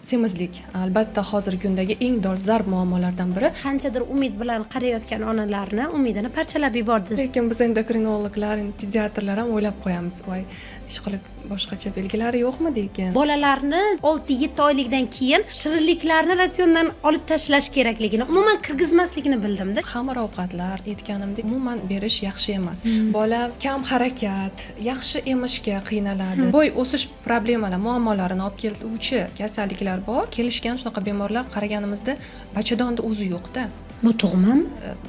Semizlik, albatta, hozirgi kundagi eng dolzarb muammolardan biri. Qanchadir umid bilan qarayotgan onalarni umidini parchalab yubordingiz. Lekin biz, endokrinologlar, pediatrlar ham o'ylab qo'yamiz: voy, ishqilib, boshqacha belgilari yo'qmi lekin. Bolalarni 6-7 oylikdan keyin shirinliklarni ratsiondan olib tashlash kerakligini, umuman kirgizmasligini bildimda. Xamir ovqatlar, aytganimdek, umuman berish yaxshi emas. Bola kam harakat, yaxshi emishga qiynaladi, bo'y o'sish problemalar, muammolarini olib keluvchi kasalliklar bor. Kelishgan shunaqa bemorlar, qaraganimizda, bachadonda o'zi yo'qda. Bu tug'mami?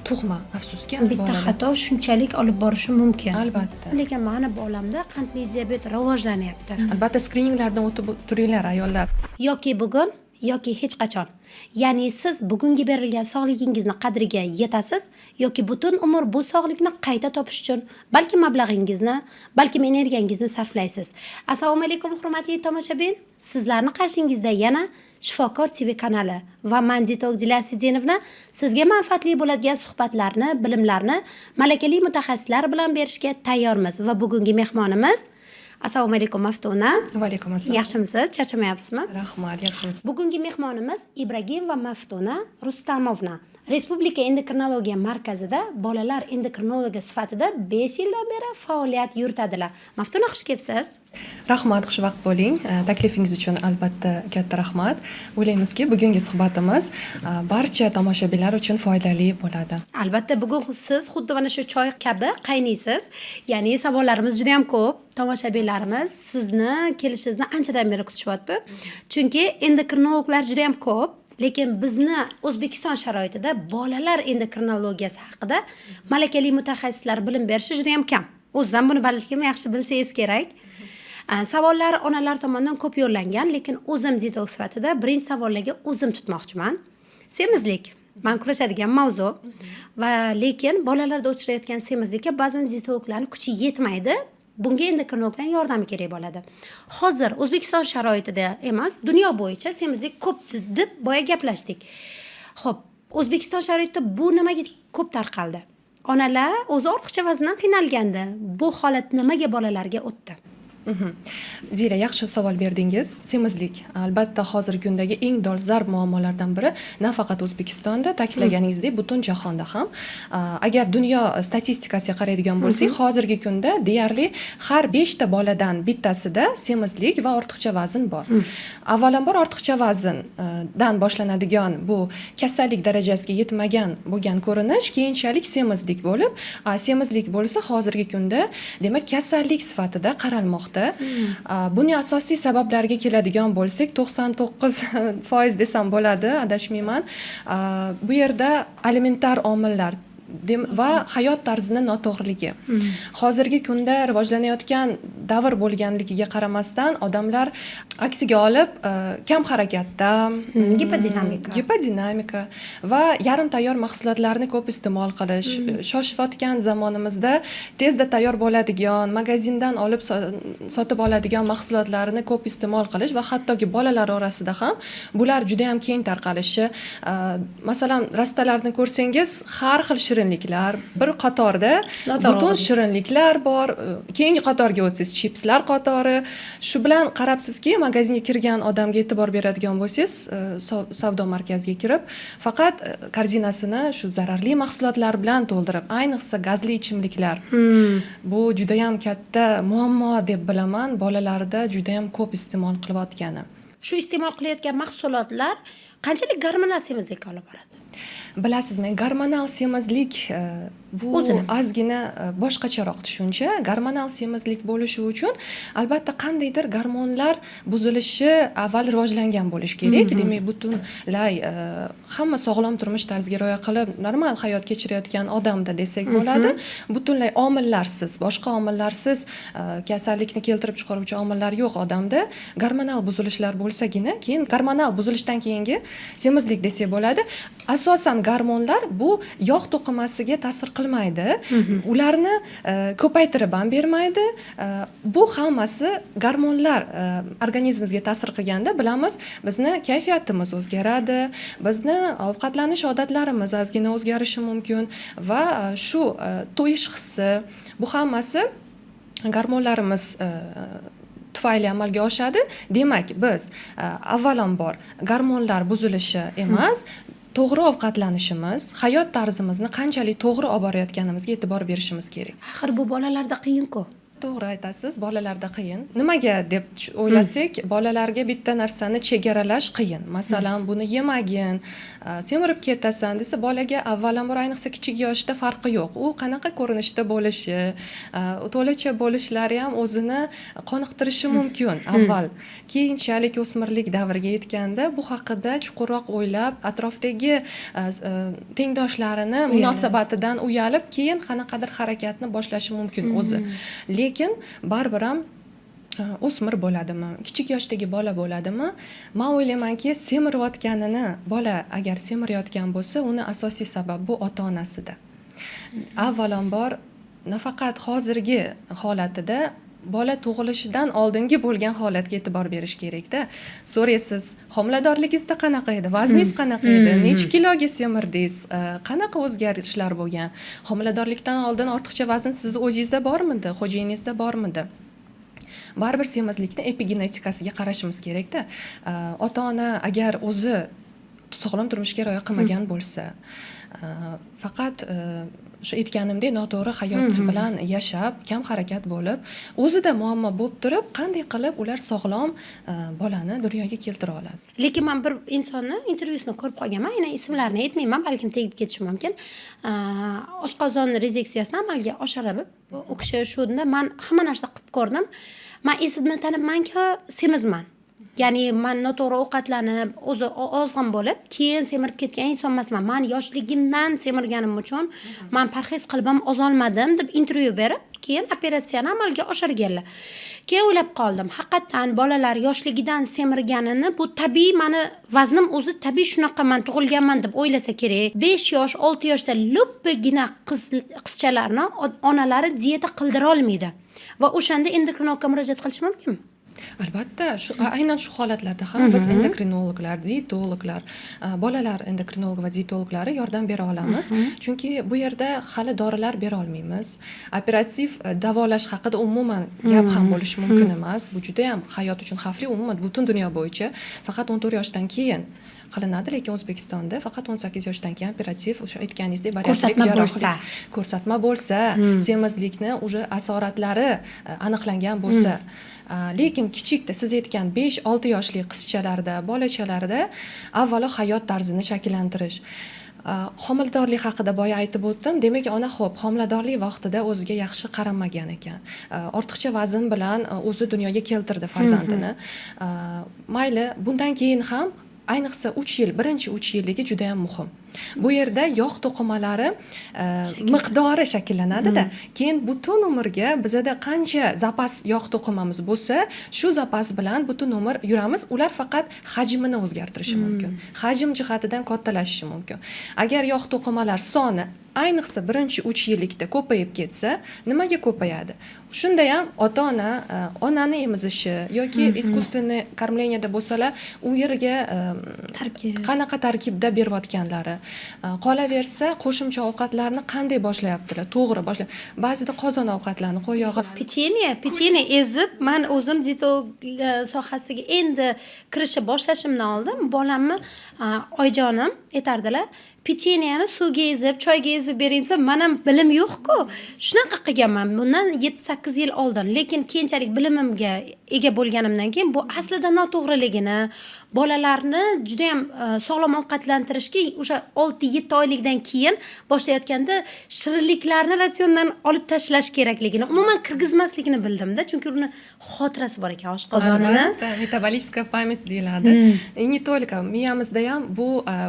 Tug'ma, afsuski. Bitta bolalar. xato shunchalik olib borishi mumkin. Albatta. Lekin mani bolamda qandli diabet rivojlanyapti. Albatta, skrininglardan o'tib turinglar, ayollar. Yoki bugun, yoki hech qachon. Ya'ni siz bugungi berilgan sog'ligingizni qadriga yetasiz yoki butun umr bu sog'likni qayta topish uchun balkim mablag'ingizni, balkim energiyangizni sarflaysiz. Assalomu alaykum, hurmatli tomoshabin. Sizlarni qarshingizda yana Shifokor TV kanali va man, dietolog Dilan Sidinovna, sizga manfaatli bo'ladigan suhbatlarni, bilimlarni malakali mutaxassislar bilan berishga tayyormiz va bugungi mehmonimiz. Assalomu alaykum, Maftuna. Va alaykum assalom. Yaxshimisiz? Charchamayapsizmi? Rahmat, yaxshimiz. Bugungi mehmonimiz Ibragimova Maftuna Rustamovna. Respublika endokrinologiya markazida bolalar endokrinologi sifatida 5 yildan beri faoliyat yuritadilar. Maftuna, xush kelibsiz. Rahmat, xushvaqt bo'ling. Taklifingiz uchun, albatta, katta rahmat. O'ylaymizki, bugungi suhbatimiz barcha tomoshabinlar uchun foydali bo'ladi. Albatta, bugun siz xuddi mana shu choy kabi qaynaysiz. Ya'ni savollarimiz juda ham ko'p. Tomoshabinlarimiz sizni kelishingizni anchadan beri kutishyapti. Chunki endokrinologlar juda ham ko'p. Lekin bizni O'zbekiston sharoitida bolalar endokrinologiyasi haqida malakali mutaxassislar bilim berishi juda ham kam. O'ziz ham buni balkim yaxshi bilsangiz kerak. Savollar onalar tomonidan ko'p yo'llangan, lekin o'zim dietolog sifatida birinchi savollarga o'zim tutmoqchiman. Semizlik man kurashadigan mavzu va lekin bolalarda uchrayotgan semizlikka ba'zan dietologlarni kuchi yetmaydi. Bunga endokrinologlarning yordami kerak bo'ladi. Hozir O'zbekiston sharoitida emas, dunyo bo'yicha semizlik ko'p deb boya gaplashdik. Xo'p, O'zbekiston sharoitida bu nimaga ko'p tarqaldi? Onalar o'zi ortiqcha vazndan qiynalgandi. Bu holat nimaga bolalarga o'tdi? Zira, yaxshi savol berdingiz. Semizlik, albatta, hozirgi kundagi eng dolzarb muammolardan biri, nafaqat O'zbekistonda, ta'kidlaganingizdek, butun jahonda ham. Agar dunyo statistikasiga qaraydigan bo'lsak, hozirgi kunda deyarli har beshta boladan bittasida semizlik va ortiqcha vazn bor. Avvalambor, ortiqcha vazndan boshlanadigan bu kasallik darajasiga yetmagan bo'lgan ko'rinish keyinchalik semizlik bo'lib, semizlik bo'lsa, hozirgi kunda, demak, kasallik sifatida qaralmoqda. Buni asosiy sabablariga keladigan bo'lsak, 99% desam bo'ladi, adashmayman. Bu yerda alimentar omillar va hayot tarzini noto'g'riligi. Hozirgi kunda rivojlanayotgan davr bo'lganligiga qaramasdan, odamlar aksiga olib kam harakatda, Gipodinamika. Gipodinamika va yarim tayyor mahsulotlarni ko'p iste'mol qilish, shoshayotgan zamonimizda tezda tayyor bo'ladigan, magazindan olib sotib oladigan mahsulotlarni ko'p iste'mol qilish va hattoki bolalar orasida ham bular juda ham keng tarqalishi. Masalan, rastalarni ko'rsangiz, har xil shirinliklar bir qatorda, Noto'g'ri. butun shirinliklar bor. Keyingi qatorga o'tsangiz, chipslar qatori. Shu bilan qarabsizki, magazinga kirgan odamga e'tibor beradigan bo'lsangiz, savdo markaziga kirib, faqat korzinasini shu zararli mahsulotlar bilan to'ldirib, ayniqsa gazli ichimliklar. Bu judayam katta muammo deb bilaman, bolalarda judayam ko'p iste'mol qilayotgani. Shu iste'mol qilayotgan mahsulotlar qanchalik gormonal semizlikka olib boradi? Bilasizmi, gormonal semizlik bu O'zi nima? ozgina boshqacharoq tushuncha. Gormonal semizlik bo'lishi uchun, albatta, qandaydir gormonlar buzilishi avval rivojlangan bo'lishi kerak. Demak, butunlay hamma sog'lom turmush tarziga rioya qilib, normal hayot kechirayotgan odamda desak bo'ladi, butunlay omillarsiz, boshqa omillarsiz, kasallikni keltirib chiqaruvchi omillar yo'q odamda gormonal buzilishlar bo'lsagina, keyin gormonal buzilishdan keyingi semizlik desak bo'ladi. Asosan gormonlar bu yog' to'qimasiga ta'sir qilmaydi, ularni ko'paytirib ham bermaydi. Bu hammasi gormonlar organizmimizga ta'sir qilganda, bilamiz, bizni kayfiyatimiz o'zgaradi, bizni ovqatlanish odatlarimiz ozgina o'zgarishi mumkin va shu to'yish hissi, bu hammasi gormonlarimiz tufayli. tufayli amalga oshadi. Demak, biz avvalambor gormonlar buzilishi emas, to'g'ri ovqatlanishimiz, hayot tarzimizni qanchalik to'g'ri olib borayotganimizga e'tibor berishimiz kerak. Axir bu bolalarda qiyin-ku. To'g'ri aytasiz, bolalarda qiyin. Nimaga deb o'ylasak, bolalarga bitta narsani chegaralash qiyin. Masalan, buni yemagin, semirib ketasan desa, bolaga avvalambor, ayniqsa kichik yoshda farqi yo'q. U qanaqa ko'rinishda bo'lishi, to'lacha bo'lishlari ham o'zini qoniqtirishi mumkin avval. Keyinchalik o'smirlik davriga yetganda bu haqida chuqurroq o'ylab, atrofdagi tengdoshlarini munosabatidan uyalib, keyin qanaqadir harakatni boshlashi mumkin o'zi. Lekin baribir ham o'smir bo'ladimi, kichik yoshdagi bola bo'ladimi, man o'ylaymanki, semirayotganini, bola agar semirayotgan bo'lsa, uni asosiy sababi bu ota onasida. Avvalambor, nafaqat hozirgi holatida, bola tug'ilishidan oldingi bo'lgan holatga e'tibor berish kerakda. So'raysiz: homiladorligingizda qanaqa edi, vazningiz qanaqa edi, necha kiloga semirdingiz, qanaqa o'zgarishlar bo'lgan, homiladorlikdan oldin ortiqcha vazn sizni o'zingizda bormidi, xo'jayiningizda bormidi? Baribir semizlikni epigenetikasiga qarashimiz kerakda. Ota ona agar o'zi sog'lom turmushga rioya qilmagan bo'lsa, faqat o'sha aytganimdek noto'g'ri hayot bilan yashab, kam harakat bo'lib, o'zida muammo bo'lib turib, qanday qilib ular sog'lom bolani dunyoga keltira oladi? Lekin man bir insonni intervyusini ko'rib qolganman, aynan ismlarini aytmayman, balkim tegib ketishi mumkin. Oshqozon rezeksiyasini amalga oshirib, u kishi shunda: "Man hamma narsa qilib ko'rdim, man esimni tanibmanki, semizman, ya'ni man noto'g'ri ovqatlanib, o'zi ozg'in bo'lib, keyin semirib ketgan inson emasman. Man yoshligimdan semirganim uchun man parhez qilib ham ozolmadim", deb intervyu berib, keyin operatsiyani amalga oshirganlar. Keyin o'ylab qoldim, haqiqatdan bolalar yoshligidan semirganini, bu tabiiy, mani vaznim o'zi tabiiy shunaqa, man tug'ilganman deb o'ylasa kerak. 5 yosh, 6 yoshda luppagina qiz qizchalarni onalari dieta qildirolmaydi va o'shanda endokrinologga murojaat qilish mumkinmi? Albatta, shu aynan shu holatlarda ham biz endokrinologlar, dietologlar, bolalar endokrinolog va dietologlari yordam bera olamiz, chunki bu yerda hali dorilar bera olmaymiz, operativ davolash haqida umuman gap ham bo'lishi mumkin emas. Bu judayam hayot uchun xavfli. Umuman butun dunyo bo'yicha faqat 14 yoshdan keyin qilinadi, lekin O'zbekistonda faqat 18 yoshdan keyin operativ, o'sha aytganingizdek, bariatrik Ko'rsatma jarrohlik bo'lsa. Ko'rsatma bo'lsa, semizlikni уже asoratlari aniqlangan bo'lsa. Lekin kichikda, siz aytgan 5-6 yoshli qizchalarda, bolachalarda avvalo hayot tarzini shakllantirish. Homiladorlik haqida boya aytib o'tdim. Demak, ona, ho'p, homiladorlik vaqtida o'ziga yaxshi qaramagan ekan, ortiqcha vazn bilan o'zi dunyoga keltirdi farzandini. Mayli, bundan keyin ham, ayniqsa 3 yil, birinchi 3 yilligi judayam muhim. Bu yerda yog' to'qimalari miqdori shakllanadida, keyin butun umrga bizada qancha zapas yog' to'qimamiz bo'lsa, shu zapas bilan butun umr yuramiz. Ular faqat hajmini o'zgartirishi mumkin, hajm jihatidan kattalashishi mumkin. Agar yog' to'qimalar soni, ayniqsa birinchi 3 yillikda ko'payib ketsa, nimaga ko'payadi? Shunda ham ota ona onani emizishi yoki искусственный кормление da bo'lsalar, u yerga Tarkib. qanaqa tarkibda berayotganlari, qolaversa qo'shimcha ovqatlarni qanday boshlayaptilar, to'g'ri boshlab, ba'zida qozon ovqatlarni qo'y yog'i Pechenye ezib. Man o'zim dietolog sohasiga endi kirishni boshlashimdan oldin bolamni oyijonim aytardilar: "Pechenyani suvga ezib, choyga ezib bering", desa, man ham bilim yo'qku, shunaqa qilganman bundan 7-8 yil oldin. Lekin keyinchalik bilimimga ega bo'lganimdan keyin bu aslida noto'g'riligini, bolalarni judayam sog'lom ovqatlantirishga o'sha 6-7 oylikdan keyin boshlayotganda shirinliklarni ratsiondan olib tashlash kerakligini, umuman kirgizmaslikni bildimda, chunki uni xotirasi bor ekan, oshqozonini. Albatta, метаболическая память deyiladi. И не только miyamizda ham bu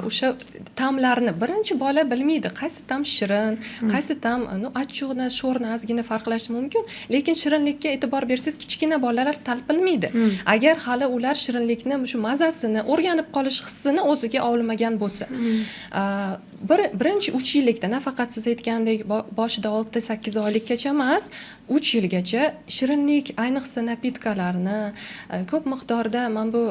o'sha ta'mlarni birinchi bola bilmaydi, qaysi ta'm shirin, qaysi ta'm, ну, achchiqni, sho'rni ozgina farqlash mumkin, lekin shirinlikka e'tibor bersangiz, kichkina bolalar talpinmaydi, agar hali ular shirinlikni shu mazasini o'rganib qolish hissini o'ziga olmagan bo'lsa. Birinchi 3 yillikda, nafaqat siz aytgandek boshida 6-8 oylikgacha emas, 3 yilgacha shirinlik, ayniqsa напитка larni, ko'p miqdorda mana bu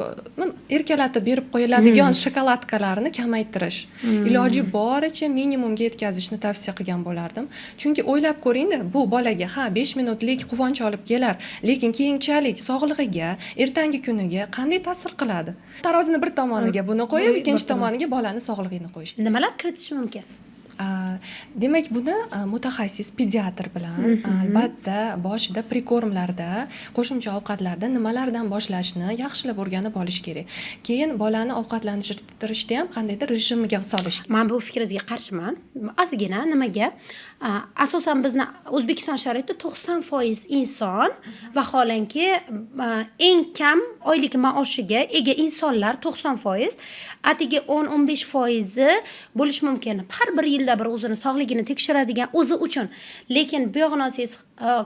erkalatib berib qo'yiladigan шоколадка larni kamaytirish, iloji boricha minimumga yetkazishni tavsiya qilgan bo'lardim. Chunki o'ylab ko'ringda, bu bolaga, ha, 5 minutlik quvonch olib kelar, lekin keyinchalik sog'lig'iga, ertangi kuniga qanday ta'sir qiladi? Tarozini bir tomoniga buni qo'yib, ikkinchi tomoniga bolani sog'lig'ini qo'yish. Nimalar kiritish mumkin? Demak, buni mutaxassis pediatr bilan albatta boshida прикорм larda, qo'shimcha ovqatlarda nimalardan boshlashni yaxshilab o'rganib olish kerak. Keyin bolani ovqatlantirishda ham qandaydir rejimga solish. Man bu fikringizga qarshiman ozgina. Nimaga? Asosan bizni O'zbekiston sharoitida 90% inson, vaholanki, eng kam oylik maoshiga ega insonlar 90%, atigi 10-15 foizi bo'lishi mumkin har bir yilda bir o'zini sog'ligini tekshiradigan o'zi uchun. Lekin bu yog'ini olsangiz,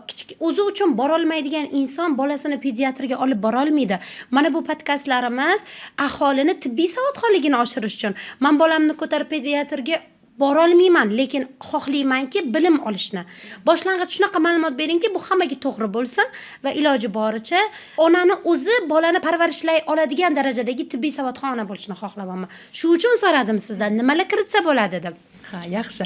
kichik o'zi uchun borolmaydigan inson bolasini pediatrga olib borolmaydi. Mana bu podkastlarimiz aholini tibbiy savodxonligini oshirish uchun. Man bolamni ko'tarib pediatrga borolmayman, lekin xohlaymanki bilim olishni. Boshlang'ich shunaqa ma'lumot beringki, bu hammaga to'g'ri bo'lsin va iloji boricha onani o'zi bolani parvarishlay oladigan darajadagi tibbiy savodxon ona bo'lishini xohlayapman. Shu uchun so'radim sizdan, nimalar kiritsa bo'ladi deb. Ha, yaxshi.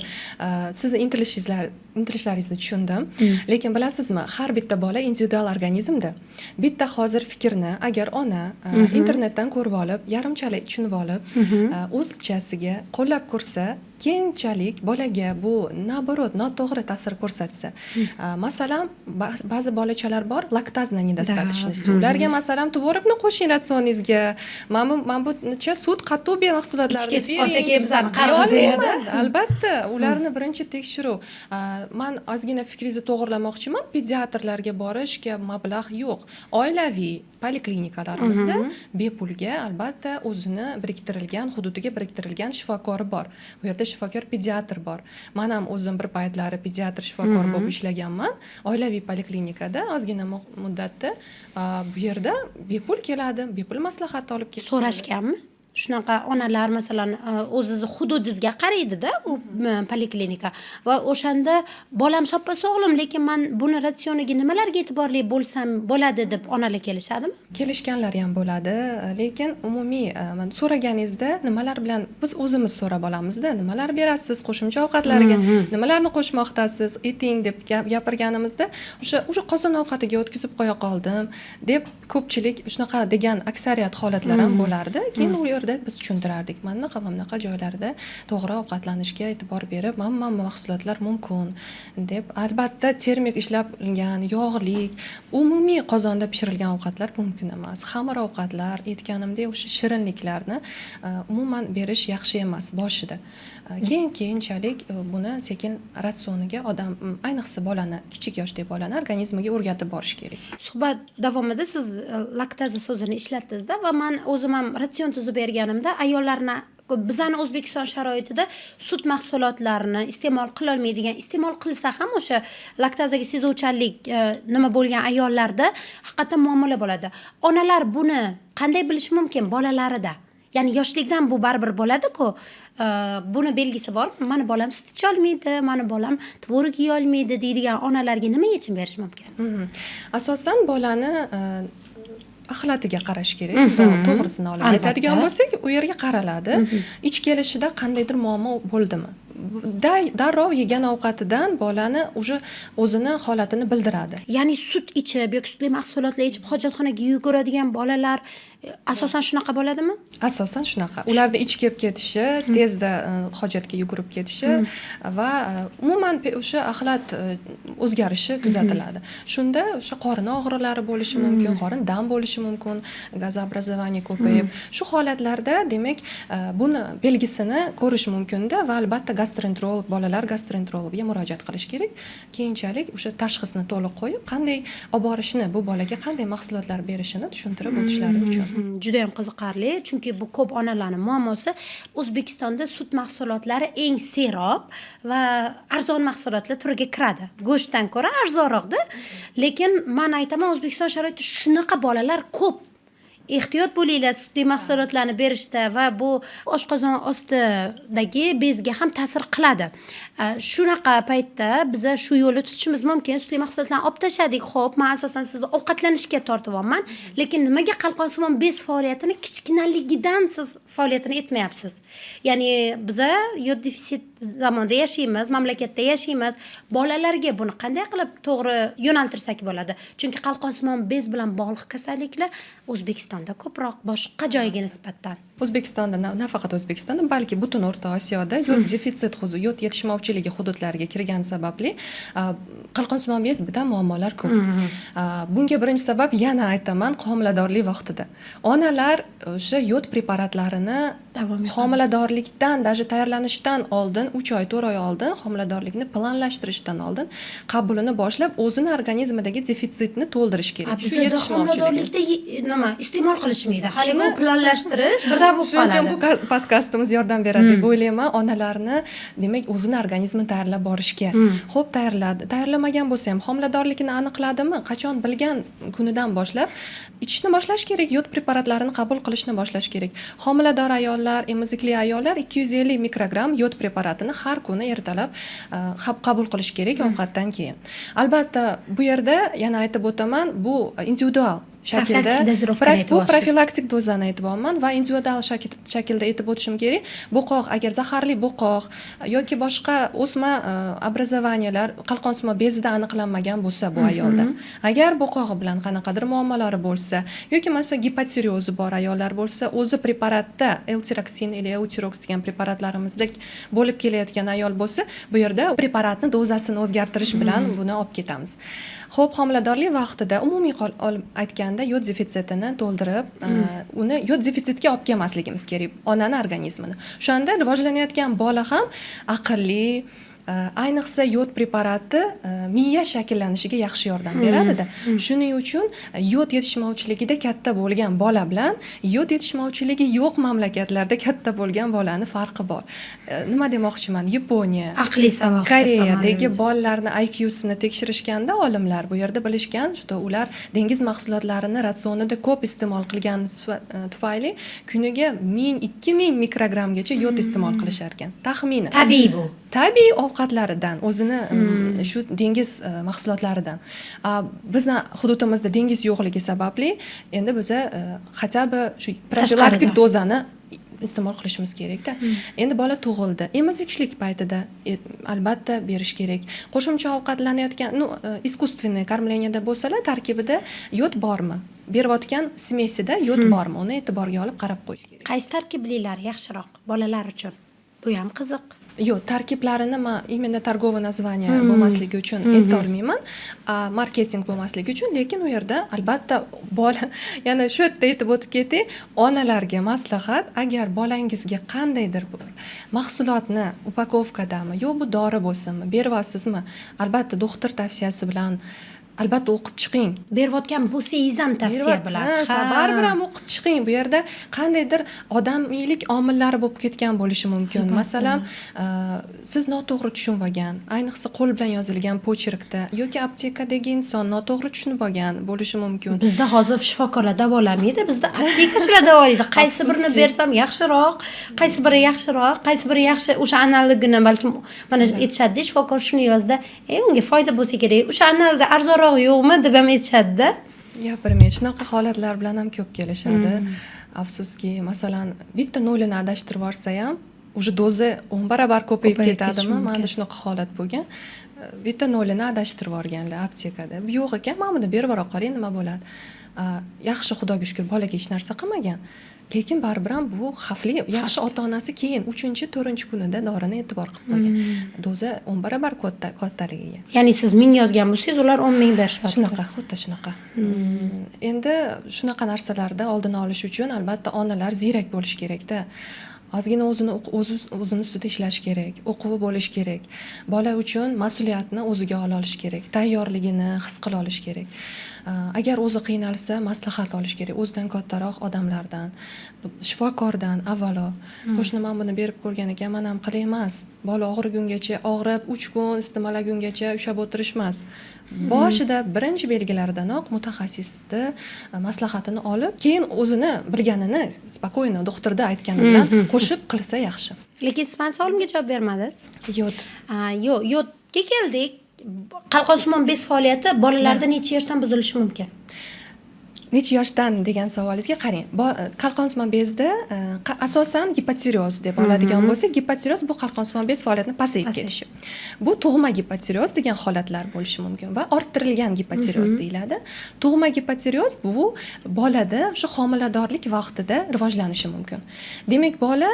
Sizni intilishlaringizni tushundim, lekin bilasizmi, har bitta bola individual organizmda. Bitta hozir fikrni agar ona internetdan ko'rib olib, yarimchalik tushunib olib, o'zchasiga qo'llab ko'rsa, keyinchalik bolaga bu наоборот noto'g'ri ta'sir ko'rsatsa, masalan, ba'zi bolachalar bor лактазная недостаточность, ularga, masalan, tvorogni qo'shing ratsioningizga, mana bucha sut, qatiq mahsulotlarini Ichi ketib qolsa, bering. keyin bizani qarg'izadi. Deya. Albatta, ularni birinchi tekshiruv. Man ozgina fikringizni to'g'irlamoqchiman: pediatrlarga borishga mablag' yo'q. Oilaviy poliklinikalarimizda bepulga, albatta, o'zini biriktirilgan hududiga biriktirilgan shifokori bor, bu yerda shifokor pediatr bor. Man ham o'zim bir paytlari pediatr shifokor bo'lib ishlaganman oilaviy poliklinikada ozgina muddatda. Bu yerda bepul keladi, bepul maslahat olib ketishadi. So'rashganmi shunaqa onalar, masalan, o'zizni hududingizga qaraydida u poliklinika va o'shanda bolam soppa sog'lom, lekin man buni ratsioniga nimalarga e'tiborli bo'lsam bo'ladi deb onalar kelishadimi? Kelishganlari ham bo'ladi, lekin umumiy mana so'raganingizda, nimalar bilan, biz o'zimiz so'rab olamizda, nimalar berasiz qo'shimcha ovqatlariga, nimalarni qo'shmoqdasiz, eting deb gapirganimizda, o'sha qozon ovqatiga o'tkazib qo'ya qoldim deb ko'pchilik shunaqa degan aksariyat holatlar ham bo'lardi. Keyin u yerda biz tushuntirardik, mana bunaqa, mana bunaqa joylarda to'g'ri ovqatlanishga e'tibor berib, mana bu mahsulotlar mumkin deb. Albatta, termik ishlangan, yog'lik, umumiy qozonda pishirilgan ovqatlar mumkin emas. Xamir ovqatlar, aytganimdek, o'sha shirinliklarni umuman berish yaxshi emas boshida. Keyin keyinchalik buni sekin ratsioniga odam, ayniqsa bolani, kichik yoshdagi bolani organizmiga o'rgatib borish kerak. Suhbat davomida siz laktaza so'zini ishlatdingizda va man o'zim ham ratsion tuzib berganimda ayollarni, bizani O'zbekiston sharoitida sut mahsulotlarini iste'mol qilolmaydigan, iste'mol qilsa ham o'sha laktazaga sezuvchanlik nima bo'lgan ayollarda haqiqatdan muammolar bo'ladi. Onalar buni qanday bilishi mumkin bolalarida? Ya'ni yoshlikdan bu baribir bo'ladi-ku. Buni belgisi bormi? Mani bolam sut icholmaydi, mani bolam tvorog yeyolmaydi deydigan onalarga nima yechim berish mumkin? Asosan bolani axlatiga qarash kerak. To'g'risini olib aytadigan bo'lsak, u yerga qaraladi. Ich kelishida qandaydir muammo bo'ldimi? Darrov yegan ovqatidan bolani уже o'zini holatini bildiradi. Ya'ni sut ichib yoki sutli mahsulotlar ichib hojatxonaga yuguradigan bolalar asosan shunaqa bo'ladimi? Asosan shunaqa. Ularda ich kelib ketishi, tezda hojatga yugurib ketishi va umuman o'sha axlat o'zgarishi kuzatiladi. Shunda o'sha qorin og'riqlari bo'lishi mumkin, qorin dam bo'lishi mumkin, газообразование ko'payib. Shu holatlarda, demak, buni belgisini ko'rish mumkinda va albatta gastroenterolog, bolalar gastroenterologiga murojaat qilish kerak. Keyinchalik o'sha tashxisni to'liq qo'yib, qanday olib borishini, bu bolaga qanday mahsulotlar berishini tushuntirib o'tishlari uchun. Juda ham qiziqarli, chunki bu ko'p onalarning muammosi. O'zbekistonda sut mahsulotlari eng serob va arzon mahsulotlar turiga kiradi. Go'shtdan ko'ra arzonroqda. Lekin man aytaman, O'zbekiston sharoitida shunaqa bolalar ko'p. Ehtiyot bo'linglar sutli mahsulotlarni berishda va bu oshqozon ostidagi bezga ham ta'sir qiladi. Shunaqa paytda biza shu yo'lni tutishimiz mumkin. Sutli mahsulotlarni olib tashladik. Xo'p, man asosan sizni ovqatlanishga tortyapman, lekin nimaga qalqonsimon bez faoliyatini kichkinaligidan siz faoliyatini etmayapsiz? Ya'ni biza yod defitsit zamonda yashaymiz, mamlakatda yashaymiz. Bolalarga buni qanday qilib to'g'ri yo'naltirsak bo'ladi? Chunki qalqonsimon bez bilan bog'liq kasalliklar O'zbekistonda ko'proq boshqa joyga nisbatan. O'zbekistonda, nafaqat O'zbekistonda, balki butun O'rta Osiyoda yod defitsit, yod yetishmovchiligi hududlariga kirgani sababli qalqonsimon bez bilan muammolar ko'p. Bunga birinchi sabab, yana aytaman, homiladorlik vaqtida onalar o'sha yod preparatlarini davom etadi. Homiladorlikdan, даже tayyorlanishdan oldin, 3 oy, 4 oy oldin, homiladorlikni planlashtirishdan oldin qabulini boshlab, o'zini organizmidagi defitsitni to'ldirish kerak. Shu Bizada yetishmovchiligi. homiladorlikda nima iste'mol qilishmaydi. Haligi Shuni- planlashtirish birdan bo'lib Shuning uchun qoladi. bu podkastimiz yordam beradi deb o'ylayman onalarni, demak, o'zini organizmini tayyorlab borishga. Ho'p, tayyorladi, tayyorlamagan bo'lsa ham, homiladorligini aniqladimi, qachon bilgan kunidan boshlab ichishni boshlash kerak, yod preparatlarini qabul qilishni boshlash kerak. Homilador ayollar, emizikli ayollar 250 mikrogramm yod preparatini har kuni ertalab qabul qilish kerak, ovqatdan keyin. Albatta, bu yerda yana aytib o'taman, bu individual shaklda. Profilaktik дозировка ni Bu aytyapsiz. profilaktik dozani aytyapman va individual shaklda aytib o'tishim kerak. Bo'qoq, agar zaharli bo'qoq yoki boshqa o'sma образования lar qalqonsimon bezida aniqlanmagan bo'lsa, bu ayolda agar bo'qog'i bilan qanaqadir muammolari bo'lsa yoki masalan gipotireozi bor ayollar bo'lsa, o'zi preparatda L-tiroksin или Eutirox degan preparatlarimizda bo'lib kelayotgan ayol bo'lsa, bu yerda preparatni dozasini o'zgartirish bilan buni olib ketamiz. Ho'p, homiladorlik vaqtida umumiy olib aytganda, yod defitsitini to'ldirib, uni yod defitsitga olib kelmasligimiz kerak onani organizmini. O'shanda rivojlanayotgan bola ham aqlli, ayniqsa yod preparati miya shakllanishiga yaxshi yordam beradida. Shuning uchun yod yetishmovchiligida katta bo'lgan bola bilan yod yetishmovchiligi yo'q mamlakatlarda katta bo'lgan bolani farqi bor. Nima demoqchiman? Yaponiya, Aqliy saboq. Koreyadagi bolalarni IQsini tekshirishganda olimlar bu yerda bilishgan, что ular dengiz mahsulotlarini ratsionida ko'p iste'mol qilgani tufayli kuniga 1000, 2000 mikrogrammgacha yod iste'mol qilishar ekan taxminan. Tabiiy bu. Tabiiy ovqatlaridan, o'zini shu dengiz mahsulotlaridan. Bizni hududimizda dengiz yo'qligi sababli endi biza хотя бы shu profilaktik dozani iste'mol qilishimiz kerakda. Endi bola tug'ildi, emiziklik paytida albatta berish kerak. Qo'shimcha ovqatlanayotgan, ну, искусственное кормление da bo'lsalar, tarkibida yod bormi, berayotgan смеси da yod bormi, uni e'tiborga olib qarab qo'yish kerak. Qaysi tarkiblilari yaxshiroq bolalar uchun? Bu ham qiziq. Yo'q, tarkiblarini man именно торговый название bo'lmasligi uchun aytolmayman, marketing bo'lmasligi uchun. Lekin u yerda albatta bola, yana shu yerda aytib o'tib ketay, onalarga maslahat: agar bolangizga qandaydir bir mahsulotni упаковка dami yo bu dori bo'lsinmi beryapsizmi, albatta doktor tavsiyasi bilan, albatta o'qib chiqing. Berayotgan bo'lsangiz ham tavsiya bilan. Ha, baribir ham o'qib chiqing. Bu yerda qandaydir odamiylik omillari bo'lib ketgan bo'lishi mumkin. Masalan, siz noto'g'ri tushunib olgan, ayniqsa qo'l bilan yozilgan почерк da yoki aptekadagi inson noto'g'ri tushunib olgan bo'lishi mumkin. Bizda hozir shifokorlar davolamaydi, bizda aptekachilar davolaydi. Qaysi birini Afsuski. bersam yaxshiroq, qaysi biri yaxshiroq, qaysi biri yaxshi, o'sha analogini balkim, mana aytishadida, shifokor shuni yozdi, unga foyda bo'lsa kerak, o'sha analogda arzonrog'i yo'qmi deb ham aytishadida. Gapirmang, shunaqa holatlar bilan ham ko'p kelishadi, afsuski. Masalan, bitta nolini adashtirib yuborsa ham, уже doza 10 barobar ko'payib Ko'payib ketishi ketadimi. Mumkin. Manda shunaqa holat bo'lgan, bitta nolini adashtirib yuborganlar aptekada. Bu yo'q ekan, mana buni berib yubora qoling, nima bo'ladi. Yaxshi, xudoga shukur, bolaga hech narsa qilmagan, lekin baribir ham bu xavfli. Yaxshi, ota onasi keyin uchinchi, to'rtinchi kunida dorini e'tibor qilib qo'ygan, doza 10 barobar kattaligiga. Ya'ni siz 1000 yozgan bo'lsangiz, ular 10 000 berishyapti. Shunaqa, xuddi shunaqa. Endi shunaqa narsalarda oldini olish uchun albatta onalar ziyrak bo'lishi kerakda, ozgina o'zini o'zi o'zini ustida ishlash kerak, o'quvi bo'lishi kerak, bola uchun mas'uliyatni o'ziga ola olish kerak, tayyorligini his qila olish kerak. Agar o'zi qiynalsa, maslahat olish kerak o'zidan kattaroq odamlardan, shifokordan avvalo. Qo'shnim ham buni berib ko'rgan ekan, man ham qilay emas, bola og'rigungacha, og'rib 3 kun isitmalagungacha ushlab o'tirish emas. Boshida birinchi belgilaridanoq mutaxassisni maslahatini olib, keyin o'zini bilganini спокойно doktorda aytgani bilan qo'shib qilsa yaxshi. Lekin siz mani savolimga javob bermadingiz. Yod. Yo'q, yodga keldik. Qalqonsimon bez faoliyati bolalarda necha yoshdan buzilishi mumkin? Necha yoshdan degan savolingizga qarang, qalqonsimon bezda asosan gipotireoz deb oladigan bo'lsak, gipotireoz bu qalqonsimon bez faoliyatini pasayib ketishi. Bu tug'ma gipotireoz degan holatlar bo'lishi mumkin va orttirilgan gipotireoz deyiladi. Tug'ma gipotireoz bu bolada o'sha homiladorlik vaqtida rivojlanishi mumkin. Demak, bola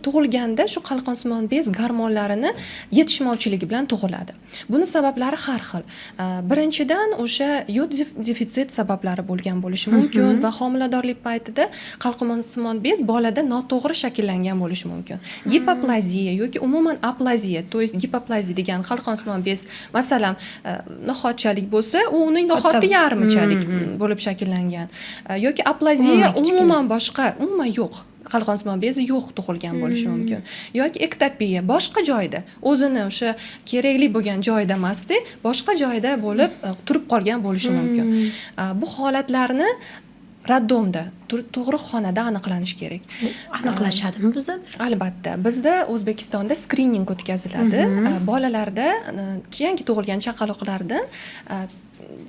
tug'ilganda shu qalqonsimon bez gormonlarini yetishmovchiligi bilan tug'iladi. Buni sabablari har xil. Birinchidan, o'sha yod defitsit sabablari bo'lgan bo'lishi mumkin va homiladorlik paytida qalqonsimon bez bolada noto'g'ri shakllangan bo'lishi mumkin. Gipoplaziya yoki umuman aplaziya, то есть gipoplaziya degan qalqonsimon bez, masalan, nohotchalik bo'lsa, u uning nohoti yarmichalik bo'lib shakllangan. Yoki aplaziya Umuman kichkina. Umuman boshqa, umuman yo'q. Qalqonsimon bezi yo'q tug'ilgan bo'lishi mumkin. Yoki ektopiya boshqa joyda, o'zini o'sha kerakli bo'lgan joyida emasda, boshqa joyda bo'lib turib qolgan bo'lishi mumkin. Bu holatlarni роддом da, tug'ruqxonada aniqlanishi kerak. Aniqlashadimi bizada? Albatta, bizda O'zbekistonda skrining o'tkaziladi. Bolalarda, yangi tug'ilgan chaqaloqlardan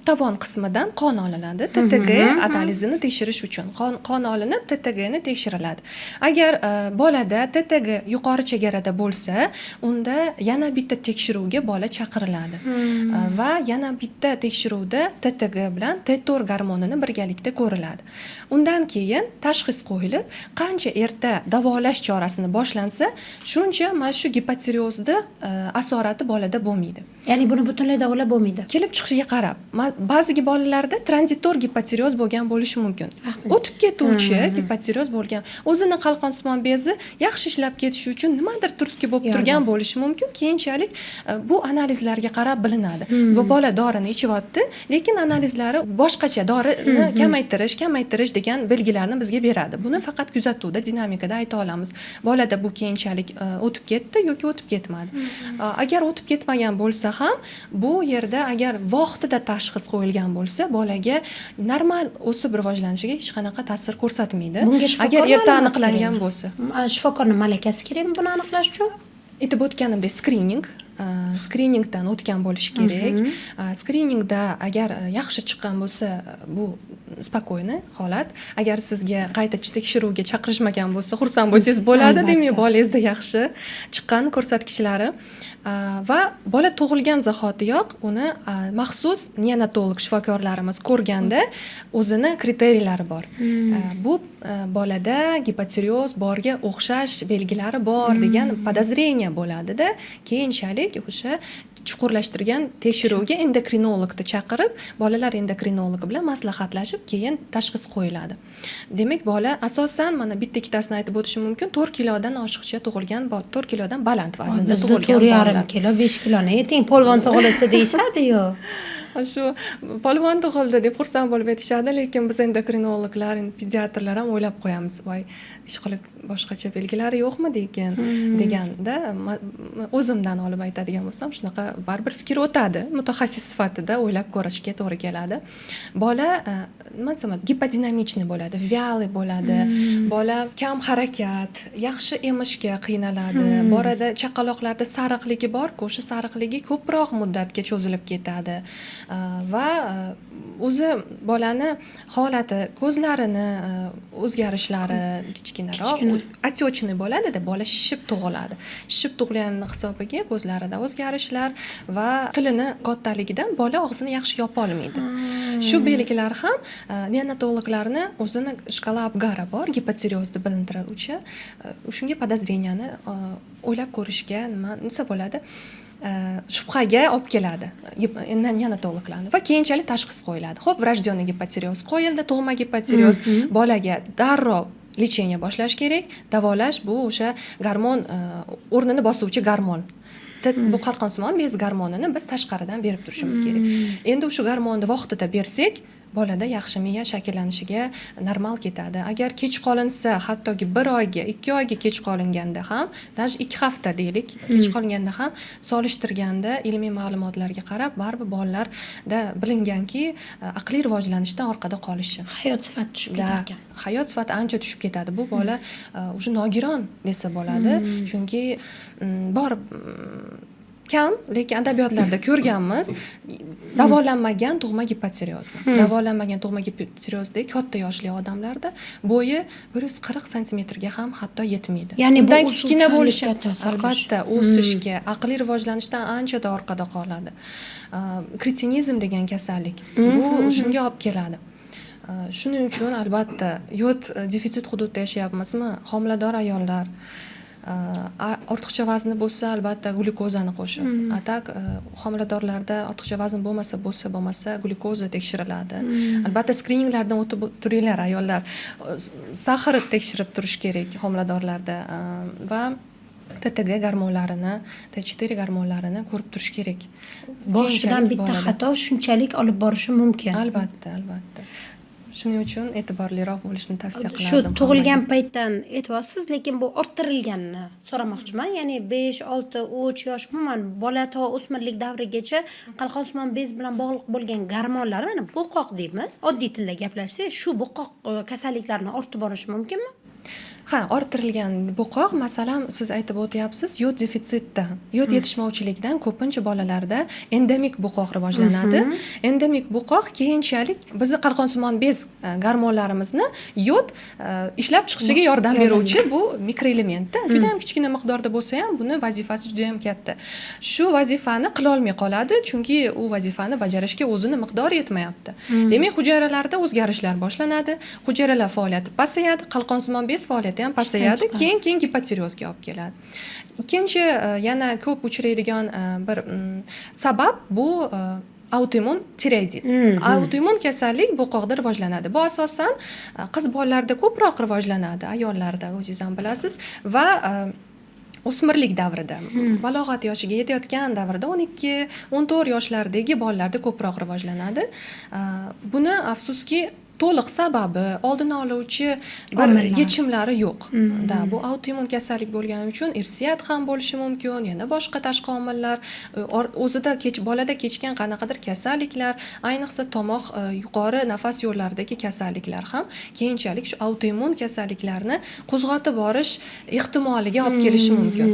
tovon qismidan qon olinadi ТТГ analizini tekshirish uchun. Qon olinib, ТТГni tekshiriladi. Agar bolada ТТГ yuqori chegarada bo'lsa, unda yana bitta tekshiruvga bola chaqiriladi. Va yana bitta tekshiruvda ТТГ bilan Т4 gormonini birgalikda ko'riladi. Undan keyin tashxis qo'yilib, qancha erta davolash chorasini boshlansa, shuncha mana shu gipotireozni asorati bolada bo'lmaydi. Ya'ni buni butunlay davolab bo'lmaydi? Kelib chiqishiga qarab, ba'zi bolalarda tranzitor gipotireoz bo'lgan bo'lishi mumkin. Vaqtincha. O'tib ketuvchi gipotireoz bo'lgan, o'zini qalqonsimon bezi yaxshi ishlab ketishi uchun nimadir turtki bo'lib Yordam. turgan bo'lishi mumkin. Keyinchalik bu analizlarga qarab bilinadi. Bu bola dorini ichyapti, lekin analizlari boshqacha, dorini kamaytirish, kamaytirish degan belgilarni bizga beradi. Buni faqat kuzatuvda, dinamikada ayta olamiz. Bolada bu keyinchalik o'tib ketdi yoki o'tib ketmadi. Agar o'tib ketmagan bo'lsa ham, bu yerda agar vaqtida tashxis qo'yilgan bo'lsa, bolaga normal o'sib rivojlanishiga hech qanaqa ta'sir ko'rsatmaydi. Bunga shifokor Agar erta ma'lumoti aniqlangan kerakmi? bo'lsa. Shifokorni malakasi kerakmi buni aniqlash uchun? Aytib o'tganimdek, skrining, skriningdan o'tgan bo'lishi kerak. Skriningda agar yaxshi chiqqan bo'lsa, bu спокойный holat. Agar sizga qayta tekshiruvga chaqirishmagan bo'lsa, xursand bo'lsangiz bo'ladi. Demak, bolangizda yaxshi chiqqan ko'rsatkichlari. Va bola tug'ilgan zahotiyoq uni maxsus neonatolog shifokorlarimiz ko'rganda o'zini kriteriyalari bor. Bu bolada gipotireoz borga o'xshash belgilari bor degan подозрение bo'ladida, keyinchalik o'sha chuqurlashtirgan tekshiruvga endokrinologni chaqirib, bolalar endokrinologi bilan maslahatlashib, keyin tashxis qo'yiladi. Demak, bola asosan, mana bitta ikkitasini aytib o'tishim mumkin, 4 kilodan oshiqcha tug'ilgan, 4 kilodan baland vaznda Bizda tug'ilgan 4,5 bolalar. kilo, 5 kiloni ayting, polvon tug'ilibdi deyishadiyu. Shu polvon tug'ildi deb xursand bo'lib aytishadi, lekin biz endokrinologlar, endi pediatrlar ham o'ylab qo'yamiz, voy, ishqilib boshqacha belgilari yo'qmidi ekan deganda, o'zimdan olib aytadigan bo'lsam, shunaqa baribir fikr o'tadi, mutaxassis sifatida o'ylab ko'rishga to'g'ri keladi. Bola nima desam bo'ladi, гиподинамичный bo'ladi, вялый bo'ladi bola, kam harakat, yaxshi emishga qiynaladi. Borada chaqaloqlarda sariqligi borku, o'sha sariqligi ko'proq muddatga cho'zilib ketadi. Va o'zi bolani holati, ko'zlarini o'zgarishlari kichkinaroq, Kichkina. Отечный bo'ladida, bola shishib tug'iladi. Shishib tug'ilgani hisobiga ko'zlarida o'zgarishlar va tilini kattaligidan bola og'zini yaxshi yopolmaydi. Shu belgilar ham neonatologlarni o'zini shkala Apgara bor, gipotireozni bilintiruvchi, shunga подозрения ni o'ylab ko'rishga, nima desa bo'ladi, shubhaga olib keladi neonatologlarni va keyinchalik tashxis qo'yiladi. Ho'p, врожденный gipotireoz qo'yildi, tug'ma gipotireoz, bolaga darrov лечение boshlash kerak. Davolash bu o'sha gormon, o'rnini bosuvchi gormon. Bu qalqonsimon bez gormonini biz tashqaridan berib turishimiz kerak. Endi o'sha gormonni vaqtida bersak, Bolada yaxshi miya shakllanishiga normal ketadi. Agar kech qolinsa, hattoki bir oyga, 2 oyga kech qolinganda ham, даже 2 hafta deylik, kech qolganda ham, solishtirganda ilmiy ma'lumotlarga qarab, baribir bolalarda bilinganki, aqliy rivojlanishdan orqada qolishi. Hayot sifati tushib ketar ekan. Hayot sifati ancha tushib ketadi. Bu bola уже nogiron desa bo'ladi, chunki bor, kam, lekin adabiyotlarda ko'rganmiz davolanmagan tug'ma gipotireozni. Davolanmagan tug'ma gipotireozda katta yoshli odamlarda bo'yi 140 santimetrga ham hatto yetmaydi. Ya'ni bu Undan kichkina o'suvchanlikka bo'lishi ta'sir qilishi. Albatta, o'sishga, aqliy rivojlanishdan anchada orqada qoladi. Kretinizm degan kasallik, bu shunga olib keladi. Shuning uchun albatta yod defitsit hududda yashayapmizmi, homilador ayollar, ortiqcha vazni bo'lsa, albatta glyukozani qo'shib. A так homiladorlarda ortiqcha vazn bo'lmasa, bo'lsa, bo'lmasa glyukoza tekshiriladi. Albatta skrininglardan o'tib turinglar, ayollar. Сахар tekshirib turish kerak homiladorlarda va ТТГ gormonlarini, T4 gormonlarini ko'rib turish kerak. Boshidan Keyinchalik bitta bolada. xato shunchalik olib borishi mumkin. Albatta, shuning uchun e'tiborliroq bo'lishni tavsiya Shu qilardim tug'ilgan hammaga. paytdan aytyapsiz, lekin bu orttirilganini so'ramoqchiman. Ya'ni 5, 6, 3 yosh, umuman bola to o'smirlik davrigacha qalqonsimon bez bilan bog'liq bo'lgan gormonlar, mana bo'qoq deymiz oddiy tilda gaplashsak, shu bo'qoq kasalliklarini ortib borishi mumkinmi? Ha, orttirilgan bo'qoq, masalan, siz aytib o'tyapsiz, yod defitsitdan, yod yetishmovchiligidan ko'pincha bolalarda endemik bo'qoq rivojlanadi. Endemik bo'qoq keyinchalik bizni qalqonsimon bez gormonlarimizni yod ishlab chiqishiga yordam Yordam beruvchi bu mikroelementda juda ham kichkina miqdorda bo'lsa ham, buni vazifasi juda ham katta. Shu vazifani qilolmay qoladi, chunki u vazifani bajarishga o'zini miqdori yetmayapti. Demak, hujayralarda o'zgarishlar boshlanadi, hujayralar faoliyati pasayadi, qalqonsimon bez faoliyati ham pasayadi. Chiqadi. Keyin gipotireozga olib keladi. Ikkinchi yana ko'p uchraydigan bir sabab bu autoimmun tireoidit. Autoimmun kasallik bo'qoqda rivojlanadi. Bu asosan qiz bolalarda ko'proq rivojlanadi, ayollarda, o'zingiz ham bilasiz, va o'smirlik davrida, balog'at yoshiga yetayotgan davrda, 12, 14 yoshlardagi bolalarda ko'proq rivojlanadi. Buni afsuski to'liq sababi, oldini oluvchi bir Omillar. yechimlari yo'q da. Bu autoimmun kasallik bo'lgani uchun irsiyat ham bo'lishi mumkin, yana boshqa tashqi omillar, o'zida kech bolada kechgan qanaqadir kasalliklar, ayniqsa tomoq, yuqori nafas yo'llaridagi kasalliklar ham keyinchalik shu autoimmun kasalliklarni qo'zg'atib borish ehtimoliga olib kelishi mumkin.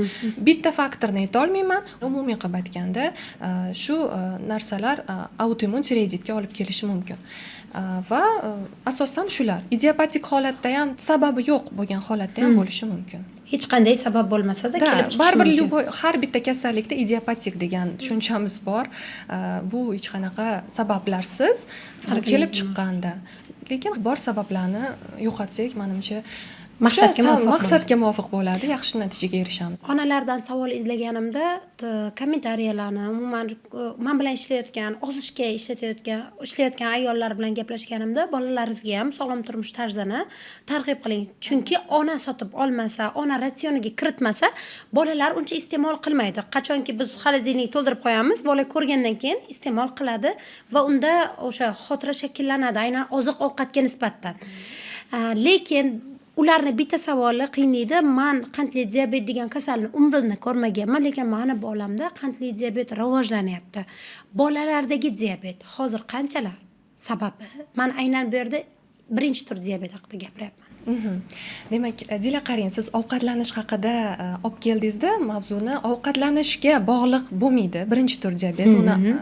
Bitta faktorni aytolmayman. Umumiy qilib aytganda, shu narsalar autoimmun tireoiditga olib kelishi mumkin. Va asosan shular. Idiopatik holatda ham, sababi yo'q bo'lgan holatda ham bo'lishi mumkin. Hech qanday sabab bo'lmasada Да, kelib chiqishi baribir mumkin. Любой, har bitta kasallikda idiopatik degan tushunchamiz bor. Bu hech qanaqa sabablarsiz kelib Organizm. chiqqanda. Lekin bor sabablarni yo'qotsak, manimcha, Maqsadga o'sha muvofiq. maqsadga muvofiq bo'ladi, yaxshi natijaga erishamiz. Onalardan savol izlaganimda kommentariyalarni, umuman man bilan ishlayotgan, ozishga ishlayotgan ayollar bilan gaplashganimda, bolalaringizga ham sog'lom turmush tarzini targ'ib qiling, chunki ona sotib olmasa, ona ratsioniga kiritmasa, bolalar uncha iste'mol qilmaydi. Qachonki biz холодильник to'ldirib qo'yamiz, bola ko'rgandan keyin iste'mol qiladi va unda o'sha xotira shakllanadi aynan oziq ovqatga nisbatan. Lekin ularni bitta savoli qiynaydi: man qandli diabet degan kasalni umrimda ko'rmaganman, lekin mani bolamda qandli diabet rivojlanyapti. Bolalardagi diabet hozir qanchalar? Sababi, man aynan bu yerda birinchi tur diabet haqida gapiryapman. Demak, Dila, qarang, siz ovqatlanish haqida olib keldingizda mavzuni. Ovqatlanishga bog'liq bo'lmaydi birinchi tur diabet, uni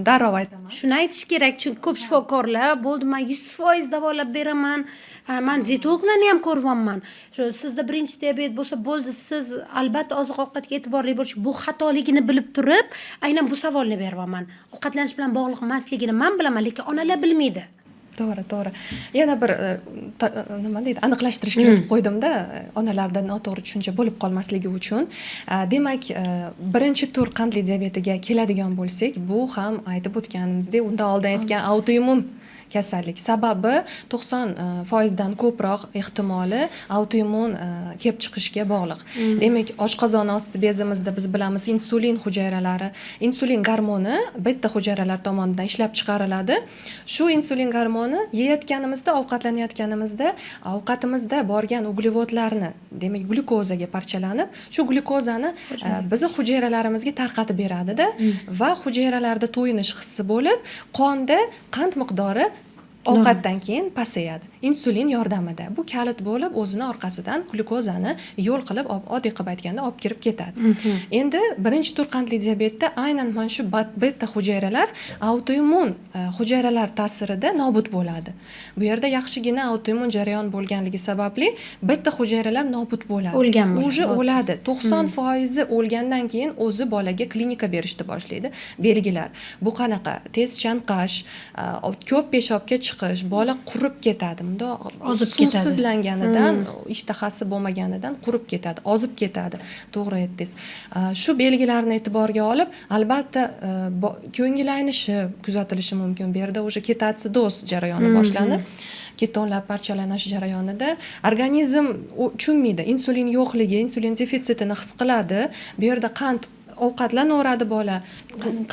darrov aytaman. Shuni aytish kerak, chunki ko'p shifokorlar: "Bo'ldi, man 100% davolab beraman." Man dietologlarni ham ko'ryapman. Shu sizda birinchi diabet bo'lsa bo'ldi, siz albatta oziq ovqatga e'tiborli bo'lish, bu xatoligini bilib turib aynan bu savolni beryapman. Ovqatlanish bilan bog'liq emasligini man bilaman, lekin onalar bilmaydi. To'g'ri, yana bir nima deydi, aniqlashtirish kiritib qo'ydimda, onalarda noto'g'ri tushuncha bo'lib qolmasligi uchun. Demak, birinchi tur qandli diabetiga keladigan bo'lsak, bu ham aytib o'tganimizdek, undan oldin aytgan autoimmun Kasallik sababi 90 foizdan ko'proq ehtimoli autoimmun kelib chiqishga bog'liq. Demak, oshqozon osti bezimizda, biz bilamiz, insulin hujayralari, insulin gormoni beta hujayralar tomonidan ishlab chiqariladi. Shu insulin gormoni yeyotganimizda, ovqatlanayotganimizda ovqatimizda borgan uglevodlarni, demak, glyukozaga parchalanib, shu glyukozani bizni hujayralarimizga tarqatib beradida va hujayralarda to'yinish hissi bo'lib, qonda qand miqdori ovqatdan keyin pasayadi insulin yordamida. Bu kalit bo'lib, o'zini orqasidan glyukozani yo'l qilib, oddiy qilib aytganda, olib kirib ketadi. Endi birinchi tur qandli diabetda aynan mana shu beta hujayralar autoimmun hujayralar ta'sirida nobud bo'ladi. Bu yerda yaxshigina autoimmun jarayon bo'lganligi sababli beta hujayralar nobud bo'ladi. O'lgan bo'ladi. Уже o'ladi. 90 foizi o'lgandan keyin o'zi bolaga klinika berishni boshlaydi, belgilar. Bu qanaqa? Tez chanqash, ko'p peshobga chiqish, bola qurib ketadi bundoq, Ozib ketadi. Suvsizlanganidan, ishtahasi bo'lmaganidan qurib ketadi, ozib ketadi, to'g'ri aytdingiz. Shu belgilarni e'tiborga olib, albatta, ko'ngil aynishi kuzatilishi mumkin. Bu yerda уже ketoatsidoz jarayoni boshlanib, ketonlar parchalanish jarayonida organizm tushunmaydi, insulin yo'qligi, insulin defitsitini his qiladi. Bu yerda qand ovqatlanaveradi bola,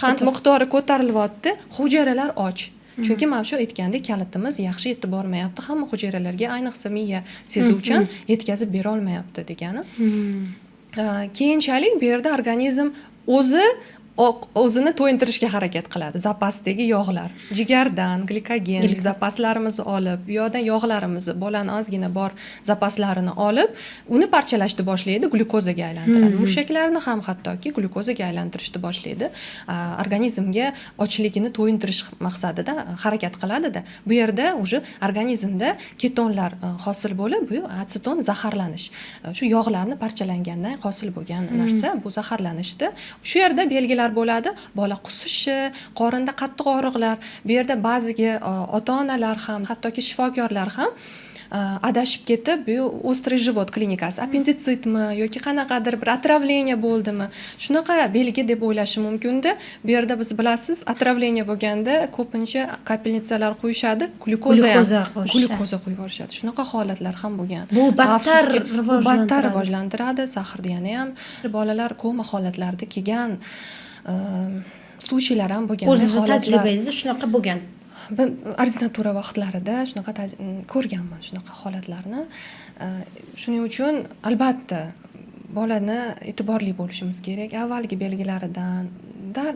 qand miqdori ko'tarilyapti, hujayralar och, chunki mana shu aytgandek, kalitimiz yaxshi yetib bormayapti hamma hujayralarga, ayniqsa miya sezuvchan yetkazib berolmayapti degani. Keyinchalik bu yerda organizm o'zi o'zini to'yintirishga harakat qiladi. Zapasdagi yog'lar, jigardan glikogen zapaslarimizni olib, bu yoqdan yog'larimizni, bolani ozgina bor zapaslarini olib, uni parchalashni boshlaydi, glyukozaga aylantiradi. Mushaklarni ham hattoki glyukozaga aylantirishni boshlaydi. Organizmga ochligini to'yintirish maqsadida harakat qiladida. Bu yerda уже organizmda ketonlar hosil bo'lib, bu aseton zaharlanish. Shu yog'larni parchalangandan hosil bo'lgan narsa bu zaharlanishdi. Shu yerda belgilar bo'ladi: bola qusishi, qorinda qattiq og'riqlar. Bu yerda ba'ziga ota onalar ham, hattoki shifokorlar ham adashib ketib, bu острый живот klinikasi, appenditsitmi yoki qanaqadir bir отравление bo'ldimi, shunaqa belgi deb o'ylashi mumkinda. Bu yerda biz, bilasiz, отравление bo'lganda ko'pincha капельница lar qo'yishadi, glyukoza ham Glyukoza qo'yishadi. Glyukoza qo'yib yuborishadi. Shunaqa holatlar ham bo'lgan. Bu battar Afsuski, bu battar rivojlantiradi. Rivojlantiradi sahrni. Yana ham bolalar koma holatlarida kelgan случай lar ham bo'lgan. O'zizni Holatlar. tajribangizda shunaqa bo'lgan? Ordinatura vaqtlarida shunaqa ko'rganman shunaqa holatlarni. Shuning uchun albatta bolani e'tiborli bo'lishimiz kerak, avvalgi belgilaridan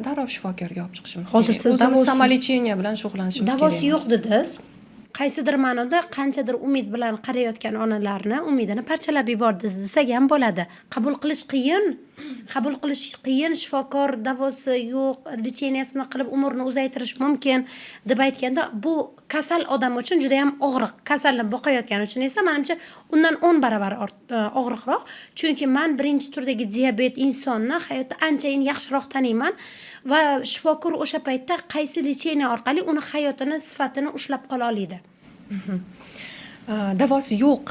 darrov shifokorga olib chiqishimiz Hozir kerak. siz O'zimiz davosi самолечение bilan shug'ullanishimiz kerak davosi emas. yo'q dedingiz. Qaysidir ma'noda qanchadir umid bilan qarayotgan onalarni umidini parchalab yubordingiz desak ham bo'ladi. Qabul qilish qiyin, qabul qilish qiyin. Shifokor davosi yo'q, лечение sini qilib umrni uzaytirish mumkin deb aytganda, bu kasal odam uchun juda yam og'riq, kasalni boqayotgan uchun esa, manimcha, undan 10 baravar og'riqroq, chunki man birinchi turdagi diabet insonni hayotda anchayin yaxshiroq taniyman va shifokor o'sha paytda qaysi лечение orqali uni hayotini sifatini ushlab qola oladi. Davosi yo'q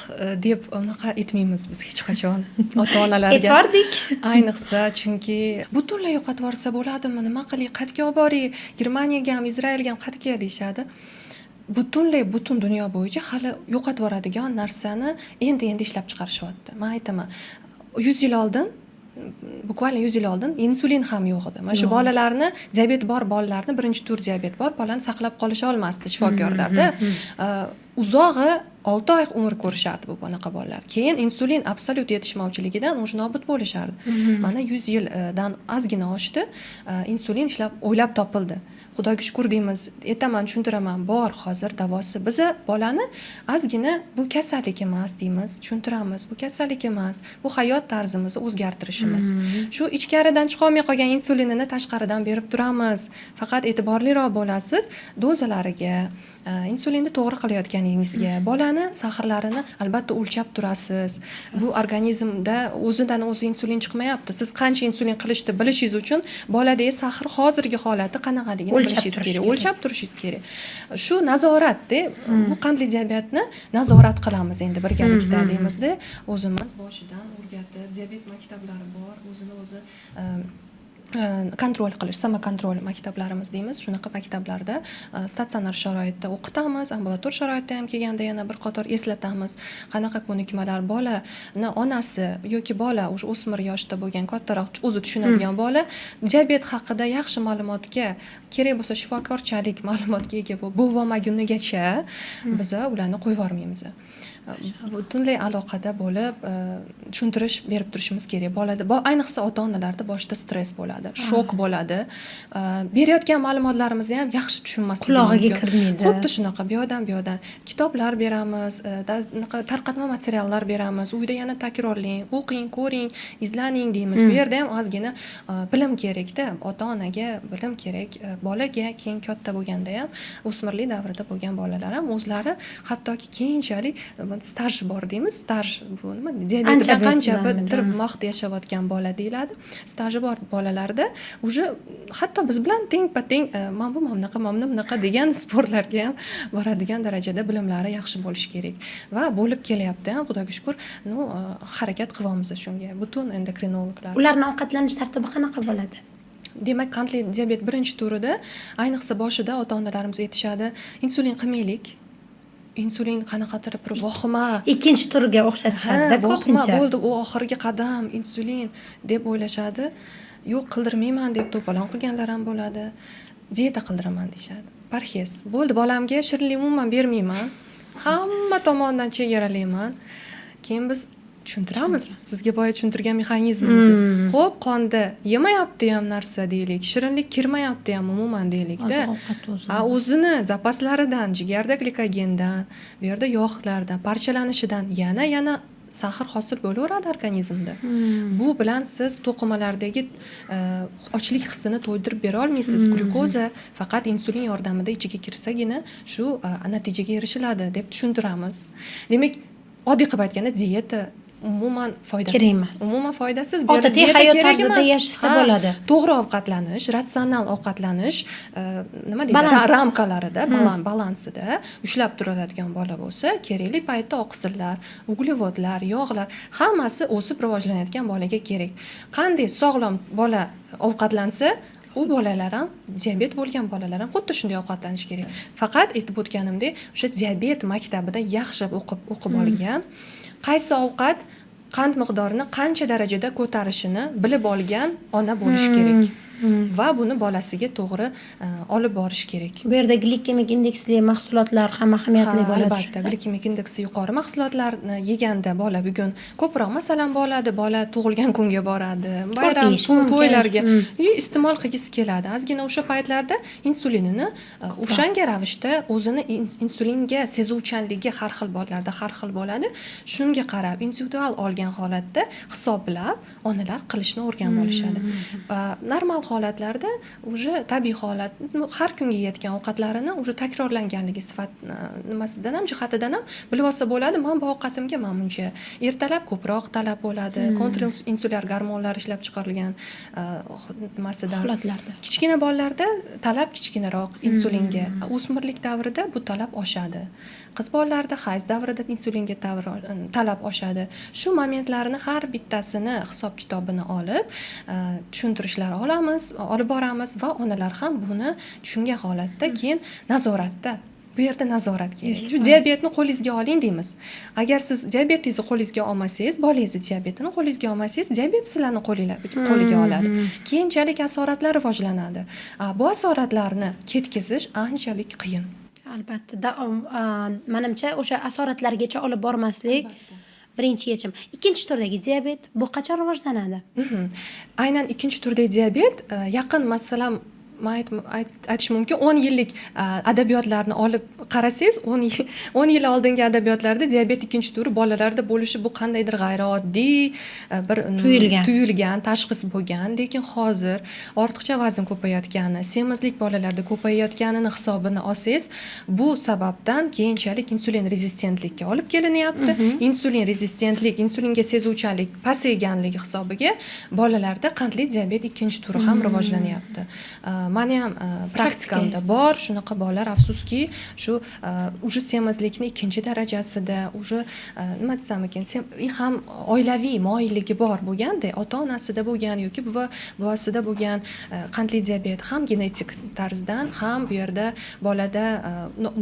deb unaqa aytmaymiz biz hech qachon ota onalarga. Aytvordik. Ayniqsa, chunki butunlay yo'qotib yuborsa bo'ladimi, nima qilay, qayerga olib boray, Germaniyagami, Izrailgami, qayerga deyishadi. Butunlay butun dunyo bo'yicha hali yo'qotib yuboradigan narsani endi endi ishlab chiqarishyapti. Man aytaman, 100 yil oldin, буквально 100 yil oldin insulin ham yo'q edi. Mana shu bolalarni, diabet bor bolalarni, birinchi tur diabet bor bolani saqlab qolisha olmasdi shifokorlarda. Uzog'i 6 oy umr ko'rishardi bu bunaqa bolalar. Keyin insulin absolyut yetishmovchiligidan уже nobud bo'lishardi. Mana, 100 yildan ozgina oshdi, insulin ishlab, o'ylab topildi, xudoga shukur deymiz. Aytaman, tushuntiraman, bor hozir davosi. Biza bolani ozgina bu kasallik emas deymiz, tushuntiramiz, bu kasallik emas, bu hayot tarzimizni o'zgartirishimiz. Shu ichkaridan chiqolmay qolgan insulinini tashqaridan berib turamiz, faqat e'tiborliroq bo'lasiz dozalariga, insulinni to'g'ri qilayotganingizga, bolani sahrlarini albatta o'lchab turasiz. Bu organizmda o'zidan o'zi insulin chiqmayapti. Siz qancha insulin qilishni bilishingiz uchun boladagi sahr hozirgi holati qanaqaligini O'lchab bilishingiz turish kerak, kerak. O'lchab turishingiz kerak. Shu nazoratda, bu qandli diabetni nazorat qilamiz endi birgalikda deymizda, o'zimiz boshidan o'rgatib, diabet maktablari bor, o'zini o'zi Контроль qilish, самоконтроль maktablarimiz deymiz. Shunaqa maktablarda statsionar sharoitda o'qitamiz, ambulator sharoitda ham kelganda yana bir qator eslatamiz, qanaqa ko'nikmalar bolani onasi yoki bola уже o'smir yoshda bo'lgan, kattaroq, o'zi tushunadigan bola diabet haqida yaxshi ma'lumotga, kerak bo'lsa shifokorchalik ma'lumotga ega bo'lib olmagunigacha biza ularni qo'yib yubormaymiz. Butunlay aloqada bo'lib, tushuntirish berib turishimiz kerak bolada. Ayniqsa ota onalarda boshida stress bo'ladi, shok bo'ladi. Berayotgan ma'lumotlarimizni ham yaxshi tushunmasligi Qulog'iga mumkin. kirmaydi. Xuddi shunaqa, bu yoqdan bu yoqdan kitoblar beramiz, anaqa tarqatma materiallar beramiz, uyda yana takrorlang, o'qing, ko'ring, izlaning deymiz. Bu yerda ham ozgina bilim kerakda, ota onaga bilim kerak, bolaga keyin katta bo'lganda ham, o'smirlik davrida bo'lgan bolalar ham o'zlari, hattoki keyinchalik staj bor deymiz. Staj bu nima? Diabet Ancha bilan qancha bilan, bir vaqt yashayotgan bola deyiladi. Staji bor bolalarda уже hatto biz bilan tengpa teng mana bu mana bunaqa, mana bunaqa degan спор larga ham boradigan darajada bilimlari yaxshi bo'lishi kerak va bo'lib kelyapti ham, xudoga shukur. Ну, harakat qilyapmiz shunga butun endokrinologlar. Ularni ovqatlanish tartibi qanaqa bo'ladi? Demak, qandli diabet birinchi turida, ayniqsa boshida ota onalarimiz aytishadi: insulin qilmaylik, insulin qanaqadir bir vahima. Ikkinchi turga o'xshatishadida Ha, vahima ko'pincha. bo'ldi, u oxirgi qadam insulin deb o'ylashadi. Yo'q, qildirmayman deb to'polon qilganlar ham bo'ladi. Dieta qildiraman deyishadi, parhez bo'ldi, bolamga shirinlik umuman bermayman, hamma tomondan chegaralayman. Keyin biz tushuntiramiz sizga boya tushuntirgan mexanizmimizni. Ho'p, qonda yemayapti ham narsa deylik, shirinlik kirmayapti ham umuman deylikda. Oziq ovqat o'zi. A o'zini zapaslaridan, jigarda glikogendan, bu yerda yog'lardan parchalanishidan yana сахар hosil bo'laveradi organizmda. Bu bilan siz to'qimalardagi ochlik hissini to'ydirib bera olmaysiz. Glyukoza faqat insulin yordamida ichiga kirsagina shu natijaga erishiladi deb tushuntiramiz. Demak, oddiy qilib aytganda, dieta umuman foydasiz. Kerak emas. Umuman foydasiz. Bu yerda Odatiy dieta hayot kerak tarzida emas. yashasa Ha, bo'ladi. To'g'ri ovqatlanish, ratsional ovqatlanish, nima deydi, Balans. Ramkalarida, balansida ushlab turadigan bola bo'lsa, kerakli paytda oqsillar, uglevodlar, yog'lar hammasi o'sib rivojlanayotgan bolaga kerak. Qanday sog'lom bola ovqatlansa, u bolalar ham, diabet bo'lgan bolalar ham xuddi shunday ovqatlanishi kerak. Faqat aytib o'tganimdek, o'sha diabet maktabida yaxshi o'qib olgan, qaysi ovqat qand miqdorini qancha darajada ko'tarishini bilib olgan ona bo'lishi kerak va buni bolasiga to'g'ri olib borish kerak. Bu yerda glikemik indeksli mahsulotlar ham ahamiyatli Ha, bo'ladi. albatta, glikemik indeksi yuqori mahsulotlarni yeganda bola bugun ko'proq, masalan, bo'ladi, bola tug'ilgan kunga boradi, bayram, yeyishi mumkin. to'ylarga и iste'mol qilgisi keladi ozgina. O'sha paytlarda insulinini o'shanga ravishda o'zini insulinga sezuvchanligi har xil bolalarda har xil bo'ladi. Shunga qarab, individual olgan holatda hisoblab onalar qilishni o'rganib olishadi. Va normal holatlarda уже tabiiy holat, ну, har kungi yeyotgan ovqatlarini уже takrorlanganligi sifat nimasidan ham, jihatidan ham bilib olsa bo'ladi: man bu ovqatimga mana buncha ertalab ko'proq talab bo'ladi, kontrinsulyar gormonlar ishlab chiqarilgan nimasidan. Holatlarda. Kichkina bolalarda talab kichkinaroq insulinga, o'smirlik davrida bu talab oshadi, qiz bolalarda hayz davrida insulinga talab oshadi. Shu momentlarni har bittasini hisob kitobini olib, tushuntirishlar olamiz, olib boramiz va onalar ham buni tushungan holatda keyin nazoratda. Bu yerda nazorat kerak. Shu diabetni qo'lingizga oling deymiz. Agar siz diabetingizni qo'lingizga olmasangiz, bolangizni diabetini qo'lingizga olmasangiz, diabet sizlarni qo'liga oladi. Keyinchalik asoratlar rivojlanadi. Bu asoratlarni ketkizish anchalik qiyin. Albatta, manimcha, o'sha asoratlargacha olib bormaslik birinchi yechim. Ikkinchi turdagi diabet bu qachon rivojlanadi? Aynan ikkinchi turdagi diabet yaqin, masalan, man aytishim mumkin, 10 yillik adabiyotlarni olib qarasangiz, 10 yil oldingi adabiyotlarda diabet ikkinchi turi bolalarda bo'lishi bu qandaydir g'ayrioddiy bir Tuyulgan. tuyulgan tashxis bo'lgan. Lekin hozir ortiqcha vazn ko'payayotgani, semizlik bolalarda ko'payayotganini hisobini olsangiz, bu sababdan keyinchalik insulin rezistentlikka olib kelinyapti. Insulin rezistentlik, insulinga sezuvchanlik pasayganligi hisobiga bolalarda qandli diabet ikkinchi turi ham rivojlanyapti. Mani ham praktikamda bor shunaqa bolalar, afsuski, shu уже semizlikni ikkinchi darajasida, уже nima desam ekan, и ham oilaviy moyilligi bor bo'lganda, ota onasida bo'lgan yoki buva buvasida bo'lgan qandli diabet, ham genetik tarzdan, ham bu yerda bolada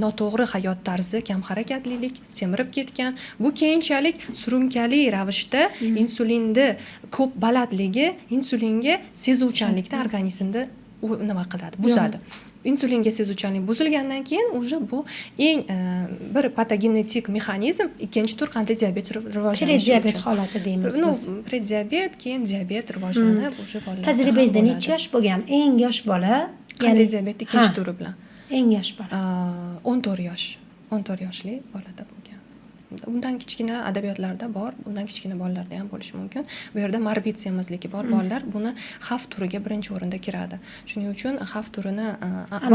noto'g'ri hayot tarzi, kam harakatlilik, semirib ketgan. Bu keyinchalik surunkali ravishda insulinni ko'p balandligi insulinga sezuvchanlikni organizmda u nima qiladi, buzadi. Insulinga sezuvchanlik buzilgandan keyin уже bu eng bir patogenetik mexanizm ikkinchi tur qandli diabet rivojlanishi Prediabet uchun. holati deymiz Ну, biz. Prediabet, keyin diabet rivojlanib, уже bolalarda ham Tajribangizda bo'ladi. necha yosh bo'lgan eng yosh bola? Qandli diabet ikkinchi Ha, turi bilan? Eng yosh bola. 14 yosh, 14 yoshli bolada bo'lgan. Undan kichkina adabiyotlarda bor, undan kichkina bolalarda ham bo'lishi mumkin. Bu yerda morbid semizligi bor bolalar buni xavf turiga birinchi o'rinda kiradi. Shuning uchun xavf turini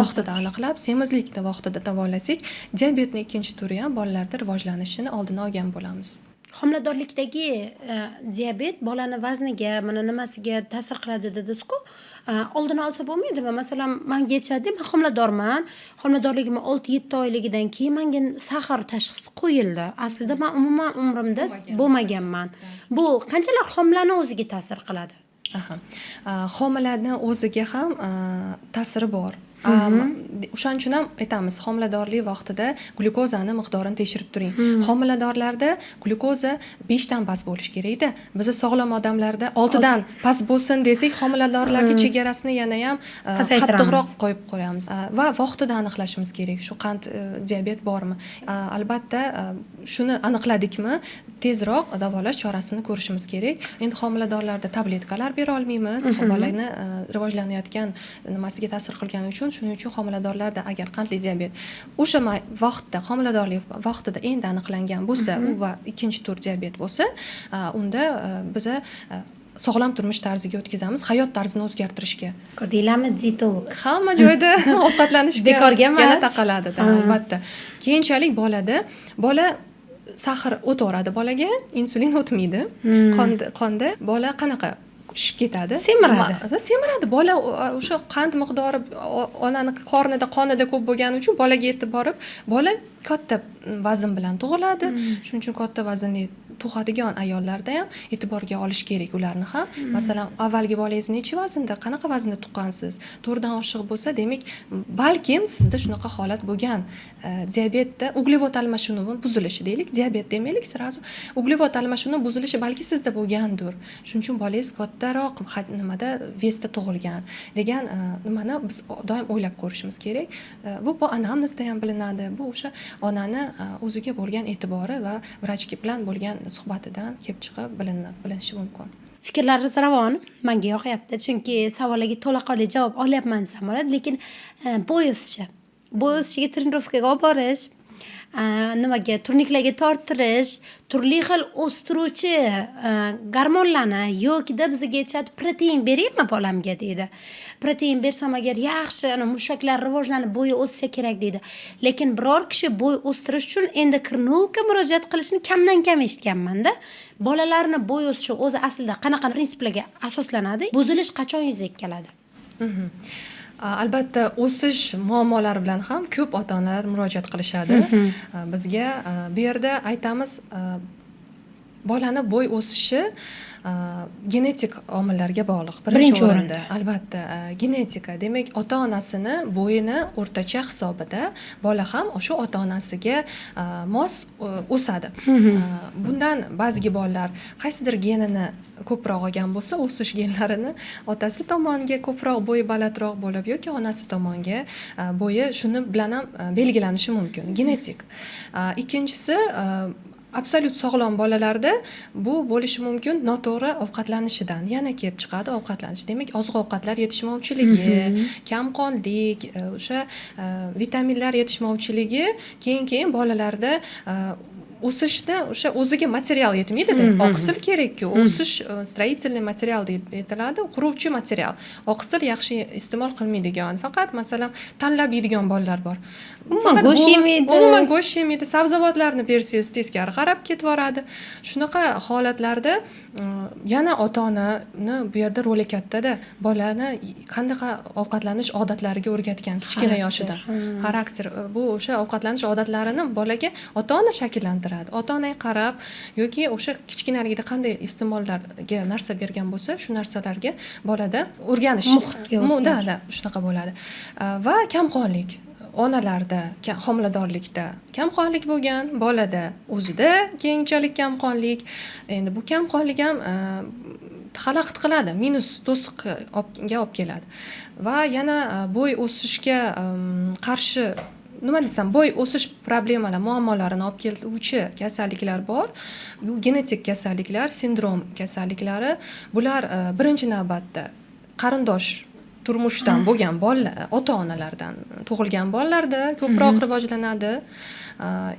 vaqtida aniqlab, semizlikni vaqtida davolasak, diabetni ikkinchi turi ham bolalarda rivojlanishini oldini olgan bo'lamiz. Homiladorlikdagi diabet bolani vazniga, mana nimasiga ta'sir qiladi dedingiz-ku. Oldini olsa bo'lmaydimi? Masalan, manga aytishadi, man homiladorman, homiladorligim 6-7 oyligidan keyin manga сахар tashxisi qo'yildi. Aslida man umuman umrimda bo'lmaganman. Bu qanchalar homilani o'ziga ta'sir qiladi? Aha. Homilani o'ziga ham ta'siri bor. O'shaning uchun ham aytamiz, homiladorlik vaqtida glyukozani miqdorini tekshirib turing. Homiladorlarda glyukoza 5 dan past bo'lishi kerakda. Biza sog'lom odamlarda 6 dan past bo'lsin desak, homiladorlarga chegarasini yana ham Pasaytiramiz. qattiqroq qo'yib qo'yamiz. Va vaqtida aniqlashimiz kerak shu qand diabet bormi. Albatta, shuni aniqladikmi, tezroq davolash chorasini ko'rishimiz kerak. Endi homiladorlarda tabletkalar bera olmaymiz, bolani rivojlanayotgan nimasiga ta'sir qilgani uchun. Shuning uchun homiladorlarda agar qandli diabet o'sha vaqtda, homiladorlik vaqtida endi aniqlangan bo'lsa u va ikkinchi tur diabet bo'lsa, unda biza sog'lom turmush tarziga o'tkazamiz, hayot tarzini o'zgartirishga. Ko'rdinglarmi, dietolog. Hamma joyda ovqatlanishga Bekorga emas. yana taqaladi, albatta. Keyinchalik bolada, bola сахар o'taveradi, bolaga insulin o'tmaydi qonda. Bola qanaqa shishib ketadi? Semiradi. Semiradi bola. O'sha qand miqdori onani qornida, qonida ko'p bo'lgani uchun bolaga yetib borib, bola katta vazn bilan tug'iladi. Shuning uchun katta vaznli tug'adigan ayollarda ham e'tiborga olish kerak ularni ham. Masalan, avvalgi bolangiz necha vaznda, qanaqa vaznda tuqqansiz? 4 dan oshiq bo'lsa, demak, balkim sizda shunaqa holat bo'lgan. Diabetda uglevod almashinuvi buzilishi deylik, diabet demaylik сразу, uglevod almashinuvi buzilishi balki sizda bo'lgandir. Shuning uchun bolangiz kattaroq nimada, вес da tug'ilgan degan nimani biz doim o'ylab ko'rishimiz kerak. Bu anamnezda ham bilinadi. Bu o'sha onani o'ziga bo'lgan e'tibori va vrach bilan bo'lgan suhbatidan kelib chiqib bilinishi mumkin. Fikrlaringiz ravon, manga yoqyapti, chunki savollarga to'laqonli javob olyapman desam bo'ladi. Lekin bo'y o'sishi, bo'y o'sishiga trenirovkaga olib borish, nimaga, turniklarga torttirish, turli xil o'stiruvchi gormonlarni yokida bizga aytishadi, protein beraymi bolamga deydi. Protein bersam agar, yaxshi, ana mushaklar rivojlanib, bo'yi o'ssa kerak deydi. Lekin biror kishi bo'y o'stirish uchun endokrinologga murojaat qilishini kamdan kam eshitganmanda. Bolalarni bo'y o'sishi o'zi aslida qanaqa prinsiplarga asoslanadi? Buzilish qachon yuzaga keladi? Albatta, o'sish muammolari bilan ham ko'p ota onalar murojaat qilishadi bizga. Bu yerda aytamiz, bolani bo'y o'sishi genetik omillarga bog'liq birinchi Birinchi o'rinda. O'rinda. Albatta, genetika, demak, ota onasini bo'yini o'rtacha hisobida bola ham o'sha ota onasiga mos o'sadi. Bundan ba'zi bolalar qaysidir genini ko'proq olgan bo'lsa, o'sish genlarini, otasi tomonga ko'proq bo'yi balandroq bo'lib yoki onasi tomonga bo'yi, shuni bilan ham belgilanishi mumkin genetik. Ikkinchisi, absolyut sog'lom bolalarda bu bo'lishi mumkin noto'g'ri ovqatlanishidan yana kelib chiqadi. Ovqatlanish, demak, oziq ovqatlar yetishmovchiligi, kamqonlik, o'sha vitaminlar yetishmovchiligi keyin keyin bolalarda o'sishni o'sha o'ziga material yetmaydida. Oqsil kerakku, o'sish строительный material deb aytiladi, quruvchi material. Oqsil yaxshi iste'mol qilmaydigan, faqat, masalan, tanlab yeydigan bolalar bor. Umuman Faqat go'sht yemaydi. Umuman go'sht yemaydi, sabzavotlarni bersangiz, teskari qarab ketib yuboradi. Shunaqa holatlarda Yana ota onani bu yerda roli kattada, bolani qanaqa ovqatlanish odatlariga o'rgatgan kichkina Xarakter, yoshidan. Xarakter, bu o'sha ovqatlanish odatlarini bolaga ota ona shakllantiradi. Ota onaga qarab yoki o'sha kichkinaligida qanday iste'mollarga narsa bergan bo'lsa, shu narsalarga bolada o'rganish Muhitga Да, o'zgarish. да, shunaqa bo'ladi. Va kamqonlik, onalarda homiladorlikda kamqonlik bo'lgan bolada o'zida keyinchalik kamqonlik. Endi bu kamqonlik ham xalaqit qiladi, minus to'siqga olib keladi. Va yana bo'y o'sishga qarshi, nima desam, bo'y o'sish problemalar, muammolarini olib keluvchi kasalliklar bor. Bu genetik kasalliklar, sindrom kasalliklari. Bular birinchi navbatda qarindosh turmushdan bo'lgan bolalar, ota onalardan tug'ilgan bolalarda ko'proq rivojlanadi.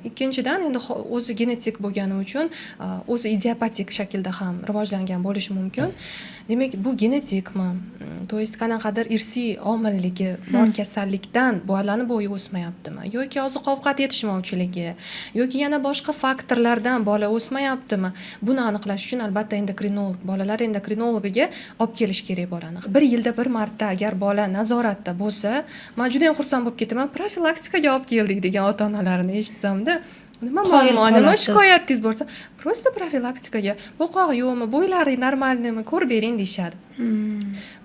Ikkinchidan, endi o'zi genetik bo'lgani uchun o'zi idiopatik shaklda ham rivojlangan bo'lishi mumkin. Demak, bu genetikmi, то есть qanaqadir irsiy omilligi bor kasallikdan bolani bo'yi o'smayaptimi yoki oziq ovqat yetishmovchiligi yoki yana boshqa faktorlardan bola o'smayaptimi, buni aniqlash uchun albatta endokrinolog, bolalar endokrinologiga olib kelish kerak bolani. Bir yilda bir marta agar bola nazoratda bo'lsa, man judayam xursand bo'lib ketaman, profilaktikaga olib keldik degan ota onalarni eshitsamda. Nima Qoyil muammo, nima qolasiz. shikoyatingiz bo'lsa, просто profilaktikaga, bo'qog'i yo'qmi, bo'ylari нормальный mi, ko'rib bering deyishadi.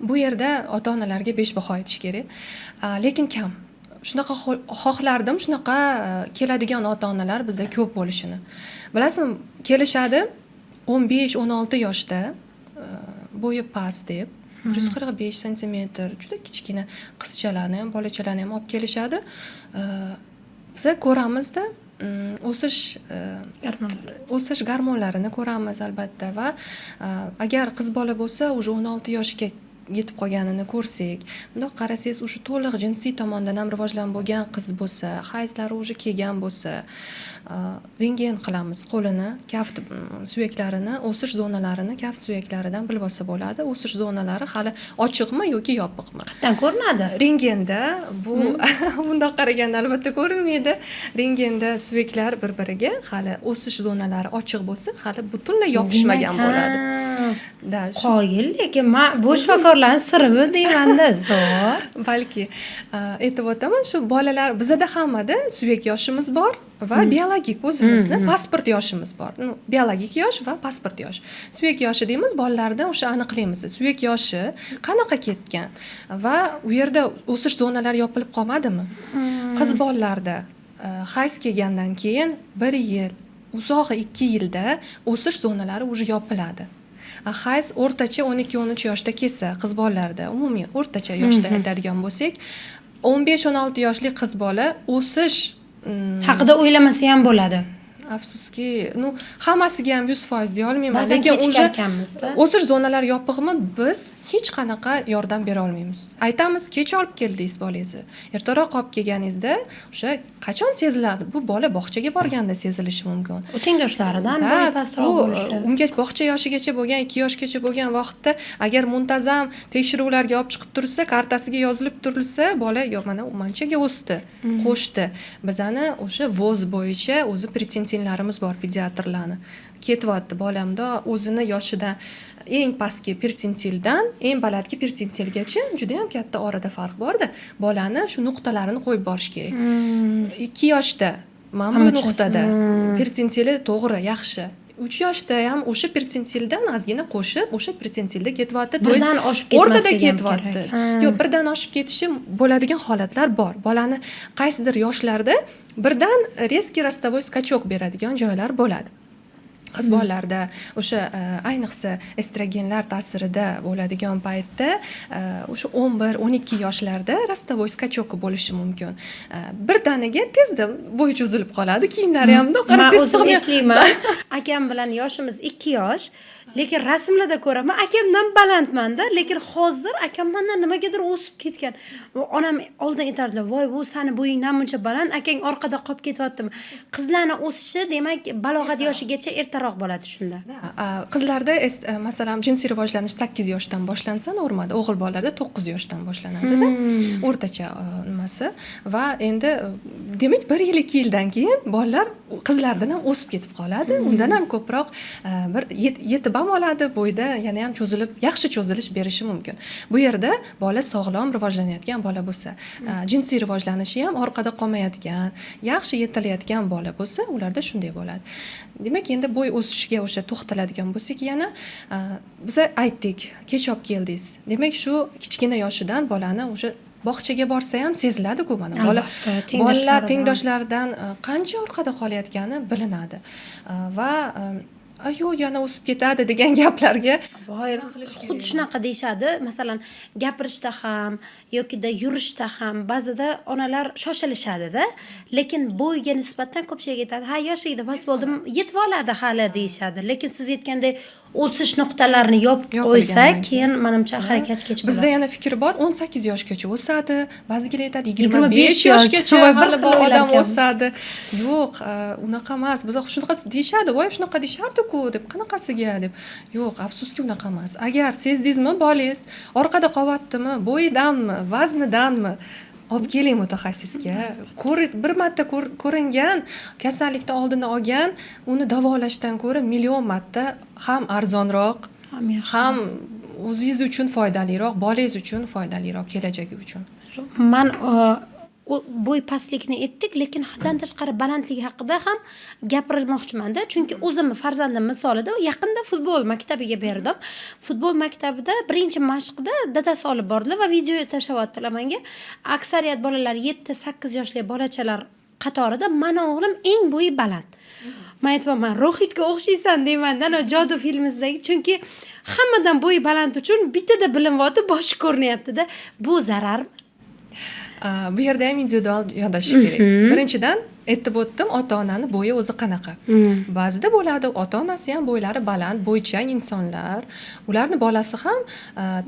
Bu yerda ota onalarga besh baho aytish kerak. Lekin kam shunaqa, xohlardim shunaqa keladigan ota onalar bizda ko'p bo'lishini. Bilasizmi, kelishadi 15-16 yoshda, bo'yi past deb, 145 santimetr, juda kichkina qizchalarni ham, bolachalarni ham olib kelishadi. Biza ko'ramizda, o'sish Gormonlar. o'sish gormonlarini ko'ramiz albatta. Va agar qiz bola bo'lsa, уже 16 yoshga yetib qolganini ko'rsak, bundoq qarasangiz, уже to'liq jinsiy tomondan ham rivojlanib bo'lgan qiz bo'lsa, hayzlari уже kelgan bo'lsa, rentgen qilamiz qo'lini, kaft suyaklarini, o'sish zonalarini kaft suyaklaridan bilib olsa bo'ladi, o'sish zonalari hali ochiqmi yoki yopiqmi. Qayerdan ko'rinadi? Rentgenda bu bundoq qaraganda albatta ko'rinmaydi. Rentgenda suyaklar bir biriga hali o'sish zonalari ochiq bo'lsa, hali butunlay yopishmagan Demak, bo'ladi. Ha. Да, shu. Qoyil, lekin man bu shifokorlarni sirimi deymanda, zo'r. Balki aytib o'taman, shu bolalar bizada hammada suyak yoshimiz bor va biologik o'zimizni pasport yoshimiz bor. Ну, biologik yosh va pasport yosh. Suyak yoshi deymiz, bolalarda o'sha aniqlaymiz, suyak yoshi qanaqa ketgan va u yerda o'sish zonalari yopilib qolmadimi. Qiz bolalarda hayz kelgandan keyin bir yil, uzog'i 2 yilda o'sish zonalari уже yopiladi. Hayz o'rtacha 12-13 yoshda kelsa, qiz bolalarda umumiy o'rtacha yoshda aytadigan bo'lsak, 15-16 yoshli qiz bola o'sish haqida o'ylamasa ham bo'ladi. Afsuski, ну, hammasiga ham 100% deya olmayman, Ba'zan lekin уже kechikarkanmizda. o'sish zonalari yopiqmi, biz hech qanaqa yordam bera olmaymiz. Aytamiz, kech olib keldingiz bolangizni, ertaroq olib kelganingizda o'sha qachon seziladi bu, bola bog'chaga borganda sezilishi mumkin. U tengdoshlaridan Ha, bo'yi pastroq bu bo'lishi. Unga bog'cha yoshigacha bo'lgan, 2 yoshgacha bo'lgan vaqtda agar muntazam tekshiruvlarga olib chiqib tursa, kartasiga yozilib turilsa, bola yo mana manchaga o'sdi, qo'shdi. Bizani o'sha ВОЗ bo'yicha o'zi persentillarimiz bor, pediatrlarni ketyapti bolamda o'zini yoshidan eng pastki persentildan eng balandgi persentilgacha juda yam katta orada farq borda, bolani shu nuqtalarini qo'yib borish kerak. 2 yoshda mana bu Hamma nuqtada persentili to'g'ri, yaxshi. 3 yoshda ham o'sha persentildan ozgina qo'shib, o'sha persentilda ketyapti. То есть Birdan oshib o'rtada ketmasligi ham ketyapti. kerak. Ha. Yo'q, birdan oshib ketishi bo'ladigan holatlar bor. Bolani qaysidir yoshlarda birdan резкий ростовой скачок beradigan joylar bo'ladi. Qiz bolalarda o'sha ayniqsa estrogenlar ta'sirida bo'ladigan paytda, o'sha 11-12 yoshlarda ростовой скачок bo'lishi mumkin. Birdaniga tezda bo'yi cho'zilib qoladi, kiyimlari ham bundoq Man qarasangiz o'zim sig'may- eslayman, akam bilan yoshimiz 2 yosh, lekin rasmlarda ko'raman, akamdan balandmanda, lekin hozir akam mandan nimagadir o'sib ketgan. Onam oldin aytardilar: "Voy, bu sani bo'ying namuncha baland, akang orqada qolib ketyaptimi?" Qizlarni o'sishi, demak, balog'at yoshigacha ertaroq bo'ladi shunda. Qizlarda masalan, jinsiy rivojlanish 8 yoshdan boshlansa normada, o'g'il bolalarda 9 yoshdan boshlanadida o'rtacha. Nimasi Hammasi. Va endi demak, bir yil, 2 yildan keyin bolalar qizlardan ham o'sib ketib qoladi, undan ham ko'proq bir yetib ham oladi bo'yda, yana ham cho'zilib, yaxshi cho'zilish berishi mumkin. Bu yerda bola sog'lom rivojlanayotgan bola bo'lsa, jinsiy rivojlanishi ham orqada qolmayotgan, yaxshi yetilayotgan bola bo'lsa, ularda shunday bo'ladi. Demak, endi bo'y o'sishiga o'sha to'xtaladigan bo'lsak yana, biza aytdik, kech olib keldingiz. Demak, shu kichkina yoshidan bolani o'sha bog'chaga borsa ham seziladiku, mana bola Albatta, bolalar tengdoshlaridan. Tengdoshlaridan qancha orqada qolayotgani bilinadi. Va "Yo'q, yana o'sib ketadi" degan gaplarga Voy, qilish kerak. Xuddi shunaqa deyishadi. Masalan, gapirishda ham yokida yurishda ham ba'zida onalar shoshilishadida, lekin bo'yga nisbatan ko'pchilik aytadi: "Ha, yoshligida past bo'ldim, yetib oladi hali", deyishadi. Lekin siz aytgandek, o'sish nuqtalarini yopib qo'ysa, Yopilgandan keyin. keyin manimcha harakat kech Bizda bo'ladi. yana fikr bor, 18 yoshgacha o'sadi, ba'zilar aytadi, 25 25 yosh. yoshgacha Voy, bir hali xil bu odam o'ylarkanmiz. o'sadi. Yo'q, unaqa emas. Biza shunaqa deyishadi: "Voy, shunaqa deyishardiku", deb, "Qanaqasiga?" deb. Yo'q, afsuski, unaqa emas. Agar sezdingizmi, bolangiz orqada qolyaptimi, bo'yidanmi, vaznidanmi, olib keling mutaxassisga. Ko'r, bir marta ko'ringan kasallikni oldini olgan uni davolashdan ko'ra million marta ham arzonroq, Ham yaxshi. ham o'zingiz uchun foydaliroq, bolangiz uchun foydaliroq, kelajagi uchun. Man bo'y pastlikni aytdik, lekin haddan tashqari balandligi haqida ham gapirmoqchimanda, chunki o'zimni farzandim misolida yaqinda futbol maktabiga berdim. Futbol maktabida birinchi mashqda dadasi olib bordilar va video tashlayaptilar manga. Aksariyat bolalar, 7-8 yoshli bolachalar qatorida mani o'g'lim eng bo'yi baland. Man aytyapman, "Rohitga o'xshaysan", deymanda, anavi jodu filmidagi, chunki hammadan bo'yi baland uchun bittada bilinyapti, boshi ko'rinyaptida. Bu zararmi? Bu yerda ham individual yondashish kerak. Birinchidan, aytib o'tdim, ota onani bo'yi o'zi qanaqa. Ba'zida bo'ladi, ota onasi ham bo'ylari baland, bo'ychang insonlar, ularni bolasi ham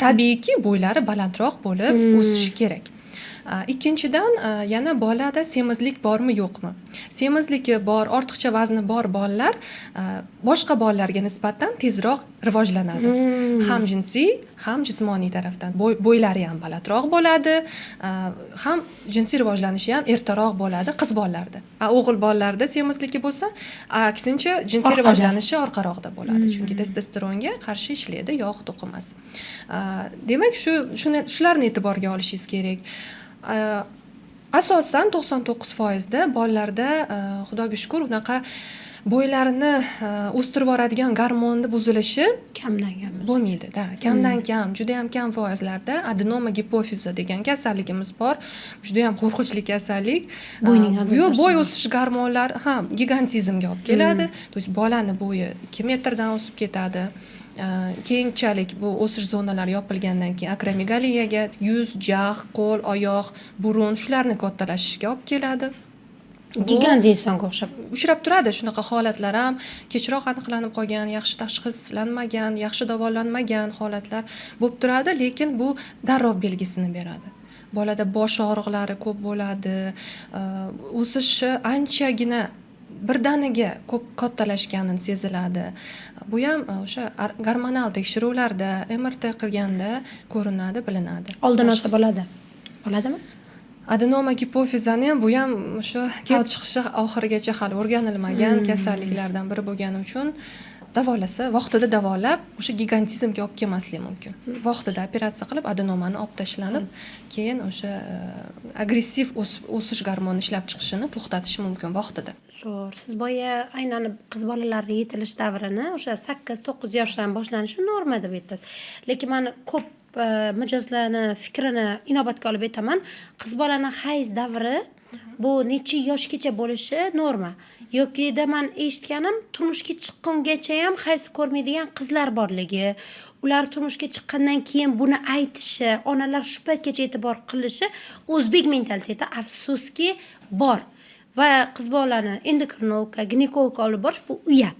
tabiiyki bo'ylari balandroq bo'lib o'sishi kerak. Ikkinchidan, yana bolada semizlik bormi, yo'qmi. Semizligi bor, ortiqcha vazni bor bolalar boshqa bolalarga nisbatan tezroq rivojlanadi, ham jinsiy, ham jismoniy tarafdan. Bo'ylari ham balandroq bo'ladi, ham jinsiy rivojlanishi ham ertaroq bo'ladi qiz bolalarda. A o'g'il bolalarda semizligi bo'lsa, aksincha, jinsiy Orqada. rivojlanishi orqaroqda bo'ladi, chunki testosteronga qarshi ishlaydi yog' to'qimasi. Demak, shularni e'tiborga olishingiz kerak. Asosan 99 foizda bolalarda, xudoga shukur, unaqa bo'ylarini o'stirib yuboradigan gormonni buzilishi Kamdan kam. bo'lmaydi da, kamdan kam, juda yam kam foizlarda adenoma gipofiza degan kasalligimiz bor, judayam qo'rqinchli kasallik. Bo'yning Bu bo'y o'sish gormonlari ha gigantizmga olib keladi, то есть bolani bo'yi 2 metrdan o'sib ketadi. Keyinchalik bu o'sish zonalari yopilgandan keyin akromegaliyaga, yuz, jag', qo'l, oyoq, burun, shularni kattalashishiga olib keladi. Gigant insonga o'xshab. Uchrab turadi shunaqa holatlar ham, kechroq aniqlanib qolgan, yaxshi tashxislanmagan, yaxshi davolanmagan holatlar bo'lib turadi, lekin bu darrov belgisini beradi. Bolada bosh og'riqlari ko'p bo'ladi, o'sishi anchagina birdaniga ko'p kattalashgani seziladi. Bu ham o'sha gormonal tekshiruvlarda, MRT qilganda ko'rinadi, bilinadi. Oldini olsa Tashxis. bo'ladi, bo'ladimi? Adenoma gipofizani ham, bu ham o'sha kelib chiqishi oxirigacha hali o'rganilmagan kasalliklardan biri bo'lgani uchun, davolasa, vaqtida davolab, o'sha gigantizmga olib kelmaslik mumkin. Vaqtida operatsiya qilib, adenomani olib tashlanib, keyin o'sha agressiv o'sish gormoni ishlab chiqishini to'xtatish mumkin vaqtida. Zo'r. Siz boya aynan qiz bolalarni yetilish davrini o'sha 8-9 yoshdan boshlanishi norma deb aytdingiz, lekin man ko'p mijozlarni fikrini inobatga olib aytaman: qiz bolani hayz davri bu necha yoshgacha bo'lishi norma? Yokida man eshitganim, turmushga chiqqungacha ham hayz ko'rmaydigan qizlar borligi, ular turmushga chiqqandan keyin buni aytishi, onalar shu paytgacha e'tibor qilishi, o'zbek mentaliteti afsuski bor va qiz bolani endokrinologga, ginekologga olib borish bu uyat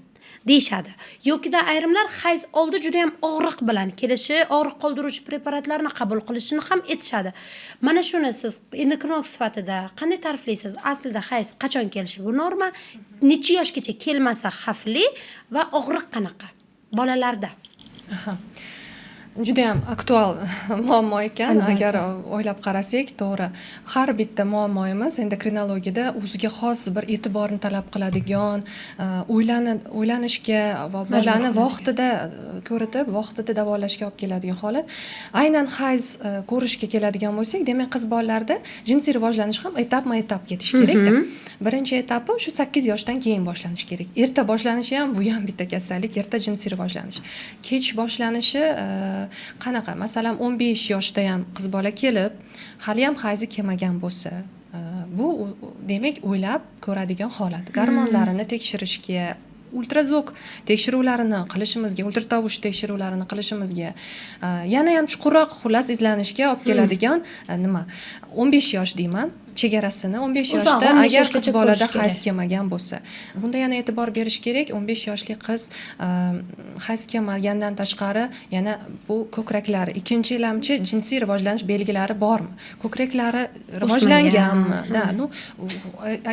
deyishadi. Yokida ayrimlar hayz oldi juda yam og'riq bilan kelishi, og'riq qoldiruvchi preparatlarni qabul qilishini ham aytishadi. Mana shuni siz endokrinolog sifatida qanday ta'riflaysiz? Aslida hayz qachon kelishi bu norma, necha yoshgacha kelmasa xavfli va og'riq qanaqa bolalarda? Aha. Judayam aktual muammo ekan. Albatta. Agar o'ylab qarasak, to'g'ri, har bitta muammoimiz endokrinologiyada o'ziga xos bir e'tiborni talab qiladigan, o'ylanishga va Majbur bolani qiladigan. vaqtida ko'ritib, vaqtida davolashga olib keladigan holat. Aynan hayz ko'rishga keladigan bo'lsak, demak, qiz bolalarda jinsiy rivojlanish ham etapma etap ketishi kerakda. Birinchi etapi shu 8 yoshdan keyin boshlanishi kerak. Erta boshlanishi ham, bu ham bitta kasallik, erta jinsiy rivojlanish. Kech boshlanishi qanaqa? Masalan, 15 yoshda ham qiz bola kelib, haliyam hayzi kelmagan bo'lsa, bu demak, o'ylab ko'radigan holat. Gormonlarini tekshirishga, ultrazvuk tekshiruvlarini qilishimizga, ultratovush tekshiruvlarini qilishimizga, yana ham chuqurroq, xullas, izlanishga olib keladigan nima. 15 yosh deyman chegarasini, 15 Uzoq, yoshda 15 agar yoshgacha qiz bolada ko'rish hayz kerak. kelmagan bo'lsa, bunda yana e'tibor berish kerak. 15 yoshli qiz hayz kelmagandan tashqari yana bu ko'kraklari, ikkinchi ilamchi jinsiy rivojlanish belgilari bormi, ko'kraklari rivojlanganmi? Да, ну,